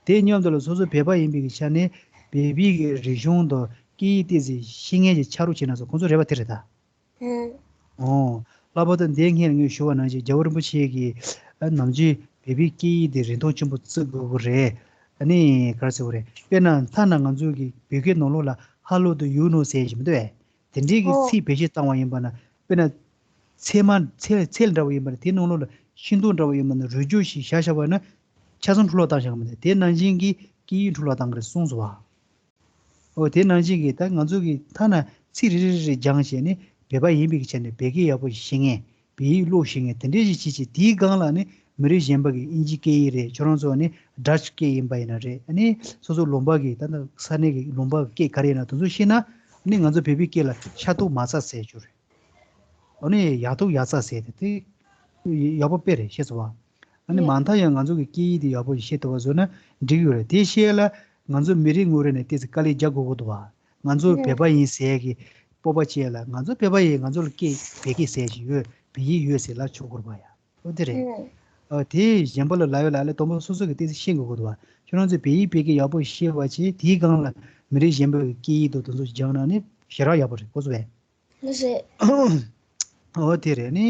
དེ་མཉམ་དུ་ལ་སོ་སོ་བོད་པ་ཡིན་པའི་གི་ཆ་ནས་བོད་པའི་གི་རིག་གཞུང་དང་སྐད་ཡིག་ཏོག་ཙམ་ཤེས་མཁན་ཅིག་ཆགས་རོགས་བྱེད་ན་སོ་ཁོང་ཚོ་རེ་བ་དེ་རེད་ད། ཨོ། ལྷག་པར་དུ་འདས་སྔོན་ངས་ཞུ་བ་ནང་བཞིན་རྒྱལ་བ་རིན་པོ་ཆེ་གིས་ཨ་ནམ་རྒྱུན་བོད་པའི་སྐད་ཡིག་དེ་རིན་ཐང་ཆེན་པོ་བརྩི་དགོས་ཀྱི་རེད། ཨ་ནི་ག་རེ་ཟེར་དགོས་རེད། དཔེར་ན་ཐ་ན་ང་ཚོའི་གི་བོད་སྐད་ནང་ལོགས་ལ་ཧ་ལོ་དང་ཡུ་ནོ་ཟེར་བཞིན་མི་འདུག་གས། དེ་འདྲའི་གི་ཨོ། ཚིག་བེད་སྤྱོད་བཏང་བ་ཡིན་པ་ན། དཔེར་ན་ཚད་མ་ཚད་ཚད་འདྲ་བ་ཡིན་པ་ན། དེ་ནང་ལོགས་ལ་ཤིང་ཏོག་འདྲ་བ་ཡིན་པ་ན། རུས་སྦྱོར་ཞིག་བཞག་བཞག་པ་ན་ཆ་ཚང་འཕྲོ་བརླག་བཏང་བཞག་གི་མི་འདུག་དེ་ནང་བཞིན་གི་སྐད་ཡིག་འཕྲོ་བརླག་བཏང་གི་རེད་གསུངས་སོང་བ། ཨོ། དེ་ནང་བཞིན་གྱི་ད་ང་ཚོ་གི་ཐ་ན་ཚིག་རེ་རེ་རེ་རེ་སྦྱངས་བྱས་ནས་བོད་པ་ཡིན་པའི་གི་ཆ་ནས་བོད་སྐད་ཡག་པོ་ཞིག་ཤེས་མཁན། བོད་ཡིག་ཀློག་ཤེས་མཁན་དེ་འདྲས་ཞིག་བྱེད་ཅིག་དེའི་སྒང་ལ་ནི་མི་རིགས་གཞན་པ་གི་ཨིན་ཇི་སྐད་ཡིག་རེད། ཁྱོད་རང་ཚོ་ནི་ཌ་ཅི་སྐད་ཡིན་པ་ཡིན་ན་རེད། ཨ་ནི་སོ་སོ་ལུང་པ་གི་ད་ལྟ་ས་གནས་ཀྱི་ལུང་པ་གི་སྐད་ག་རེ་ཡིན་ན་དེ་ཚོ་ཤེས་ན། ཨ་ནི་ང་ཚོ་བོད་པའི་སྐད་ལ་ཤ་སྟག་མ་རྩ་ཟེར་རྒྱུ་རེད། ཨ་ནི་ཡག་ཐོག་ཡག་རྩ་ཟེར་དེ་དེ་ཡག་པོ་དཔེ་རེད། ཤེས་སོང་བ། ཨ་ནི་ཡ། མ་མཐའ་ཡང་ང་ཚོ་གི་སྐད་ཡིག་དེ་ཡག་པོ་ཞིག་ཤེས་ཐུབ་པ་བཟོ་ན་འགྲིག་གི་ཡོད་རེད། དེ་ཤེས་ལ་ང་ཚོ་མི་རིགས་ངོ་རེ་ནས་ཏོག་ཙམ་དཀའ་ལས་རྒྱག་དགོས་ཀྱི་འདུག་བ། ང་ཚོ་ཡ། བོད་པ་ཡིན་ཟེར་གི་སྤོབས་པ་བྱས་ལ། ང་ཚོ་བོད་པ་ཡིན། ང་ཚོ་ལ་སྐད་བོད་སྐད་ཟེར་ཞིག་ཡོད། བོད་ཡིག་ཡོད་ཟེར་ལབ་ཆོག་དགོས་པ་ཡ། ཨོ་དེ་རེད། ཡ། ཨ་དེ་གཞན་པ་ལ་ལབ་ཡོད་ལ་ཨ་ལས་དང་པོ་སོ་སོ་གི་ཏོག་ཙམ་ཤེས་དགོས་ཀྱི་འདུག་བ། ཁྱོད་རང་ཚོས་བོད་ཡིག་བོད་སྐད་ཡག་པོ་ཤེས་པ་བྱས། དེའི་སྒང་ལ་མི་རིགས་གཞན་པ་གི་སྐད་ཡིག་དང་དེ་ཚོ་སྦྱངས་ན་ནི་ཞེ་དྲག་ཡག་པོ་རེད། གོ་སོང་བས། ལགས་སེ། ཨོ་དེ་རེད། ནི་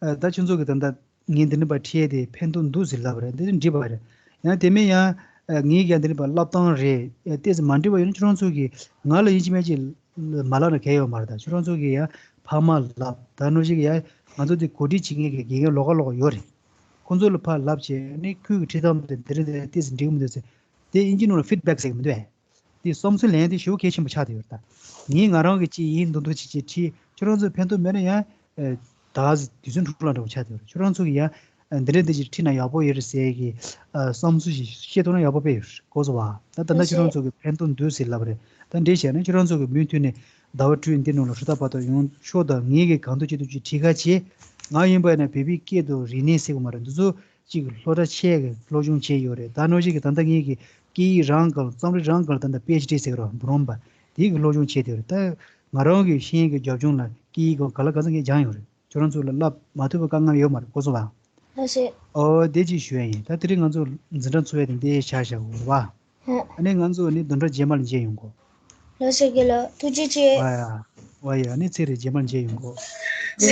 ཨ་ད་ཁྱོད་ཚོ་གི་ད་ལྟ་ངས་འདི་འདྲ་པ་ཁྲིད་དེ་ཕན་ཐོགས་འདུག་ཟེར་ལབ་པ་རེད། འདི་འདྲ་འགྲིག་པ་རེད། ཡང་དེ་མིན་ཡང་ཨ་ངས་ཀྱང་འདི་འདྲ་པ་བསླབ་སྟངས་རེད། ཨ་ཏོག་ཙམ་མ་འགྲིག་པ་ཡོད་ན་ཁྱོད་རང་ཚོ་གིས་ང་ལ་ཡིན་གཅིག་མིན་གཅིག་མ་ལབ་ན་གལ་ཡོད་མ་རེད། ད་ཁྱོད་རང་ཚོ་གིས་ཡང་ཕ་མ་ལབ། ད་ནོར་ཞིག་ཡང་ང་ཚོ་འདི་གོ་སྒྲིག་བྱེད་མཁན་གྱི་དགེ་རྒན་ལོགས་ཀ་ལོགས་ཀ་ཡོད་རེད། ཁོང་ཚོ་ལ་ཕར་ལབ་བྱས་ནི་ཁོས་གི་ཁྲིད་སྟངས་དེ་འདི་རེད། དེ་ཏོག་ཙམ་འགྲིག་གི་མི་འདུག་ཟེར། དེ་ཨིན་ཇི་ནང་ལ་ཕིཌ་བེག་ཟེར་གི་མི་འདུག་གས། དེ་བསམ་ཚུལ་ལེན་དེ་ཞེ་པོ་གལ་ཆེན་པོ་ཆགས་བསྡད་ཡོད་རེད། ད་ངས་ང་རང་གི་ཅིག་ཡིན་མདོག་མདོག་ཅིག་ཅིག་ཁྲིད། ཁྱོད་རང་ཚོས་ཕན་ཐོགས་མེད་ན་ཡང་ཨེ་ད་དུས་ཚོད་འཕྲོ་བརླག་འདྲ་བོ་ཆགས་བསྡད་ཡོད་རེད། ཁྱོད་རང་ཚོ་གིས་ཡང་ཨ་འདི་འདྲ་འདི་ཅིག་ཁྲིད་ན་ཡག་པོ་ཡོད་རེད་ཟེར་གི་ཨ་བསམ་ཚུལ་ཞིག་བཤད་ཐུབ་ན་ཡག་པོ་དཔེ་ཡོད་རེད། གོ་སོང་བ། ད་ད་ལྟ་ཁྱོད་རང་ཚོ་གི་ཕན་ཐོགས་འདུག་ཟེར་ལབ་པ་རེད། ད་འདྲ་བྱས་ན་ཁྱོད་རང་ཚོ་གི་མུ་མཐུད་ནས་ཟླ་བ་དྲུག་འདི་ནང་ལ་ཧྲུ་ཏ་པ་ཏོ་ཡོང་ཤོག། ད་ངས་གི་གང་ཐུབ་ཅི་ཐུབ་ཅིག་ཁྲིད་ཁ་བྱེད། ང་ཡིན་པ་ཡིན་ན་བོད་པའི་སྐད་དང་རིག་གནས་ཟེར་གི་མ་རེད། འདི་ཚོ་གཅིག་སློབ་གྲྭ་ཆེ་གི་སློབ་སྦྱོང་བྱས་ཡོད་རེད། ད་ནོར་ཞིག་གི་ད་ལྟ་ངེད་ཀྱི་སྐད་ཡིག་རང་སྒང་རྩོམ་རིག་རང་སྒང་ད་ལྟ་པི་ཨེཆ་ཌི་ཟེར་གི་རོ་འབུམ་རམས་པ་དེ་གི་སློབ་སྦྱོང་བྱས་ཏེ་རེད། ད་ང་རང་གི་ཤེས་ཡོན་གྱི་རྒྱབ་ལྗོངས་ལ་སྐད་ཡིག་སྒང་ག་ལ་ག་ཚོད་ངས་སྦྱངས་ཡོད་རེད། ཁྱོད་རང་ཚོ་ལ་བསླབ་མ་ཐུབ་པའི་དཀའ་ངལ་ཡོད་མ་རེད། གོ་སོང་བ། ལགས་སེ། ཨོ་དེ་ཅིག་ཞུ་ཡ་ཡིན། ད་དེ་རིང་ང་ཚོ་འཛིན་གྲྭ་འཚོགས་ཡ་དེ་འདི་བཞག་བཞག་གོ་བ། ཨ་ནི་ང་ཚོ་ནི་བདུན་ཕྲག་རྗེས་མ་ལ་མཇལ་ཡོང་གོ། ལགས་སེ་རྒན་ལགས། ཐུགས་རྗེ་ཆེ། ཝ་ཡ། ཝ་ཡ། ཨ་ནི་ཚེ་རིང་རྗེས་མ་ལ་མཇལ་ཡོང་གོ། ཐུགས་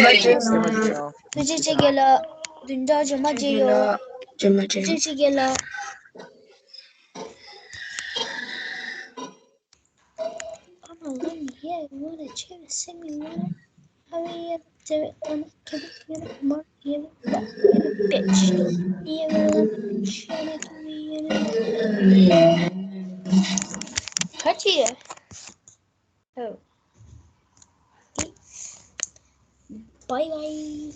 རྗེ་ཆེ་རྒན་ལགས། བདུན་ཕྲག་རྗེས་མ་མཇལ་ཡོང་། རྗེས་མ་ཐུགས་རྗེ་ཆེ་རྒན་ལགས། I'm a lonely, yeah, wanna cherish, send me water. Hurry up, David, I'm a kid, you're not Mark, you're not, you're not bitch. Yeah, well, I'm trying to be in it. Cut you. Oh. Bye bye.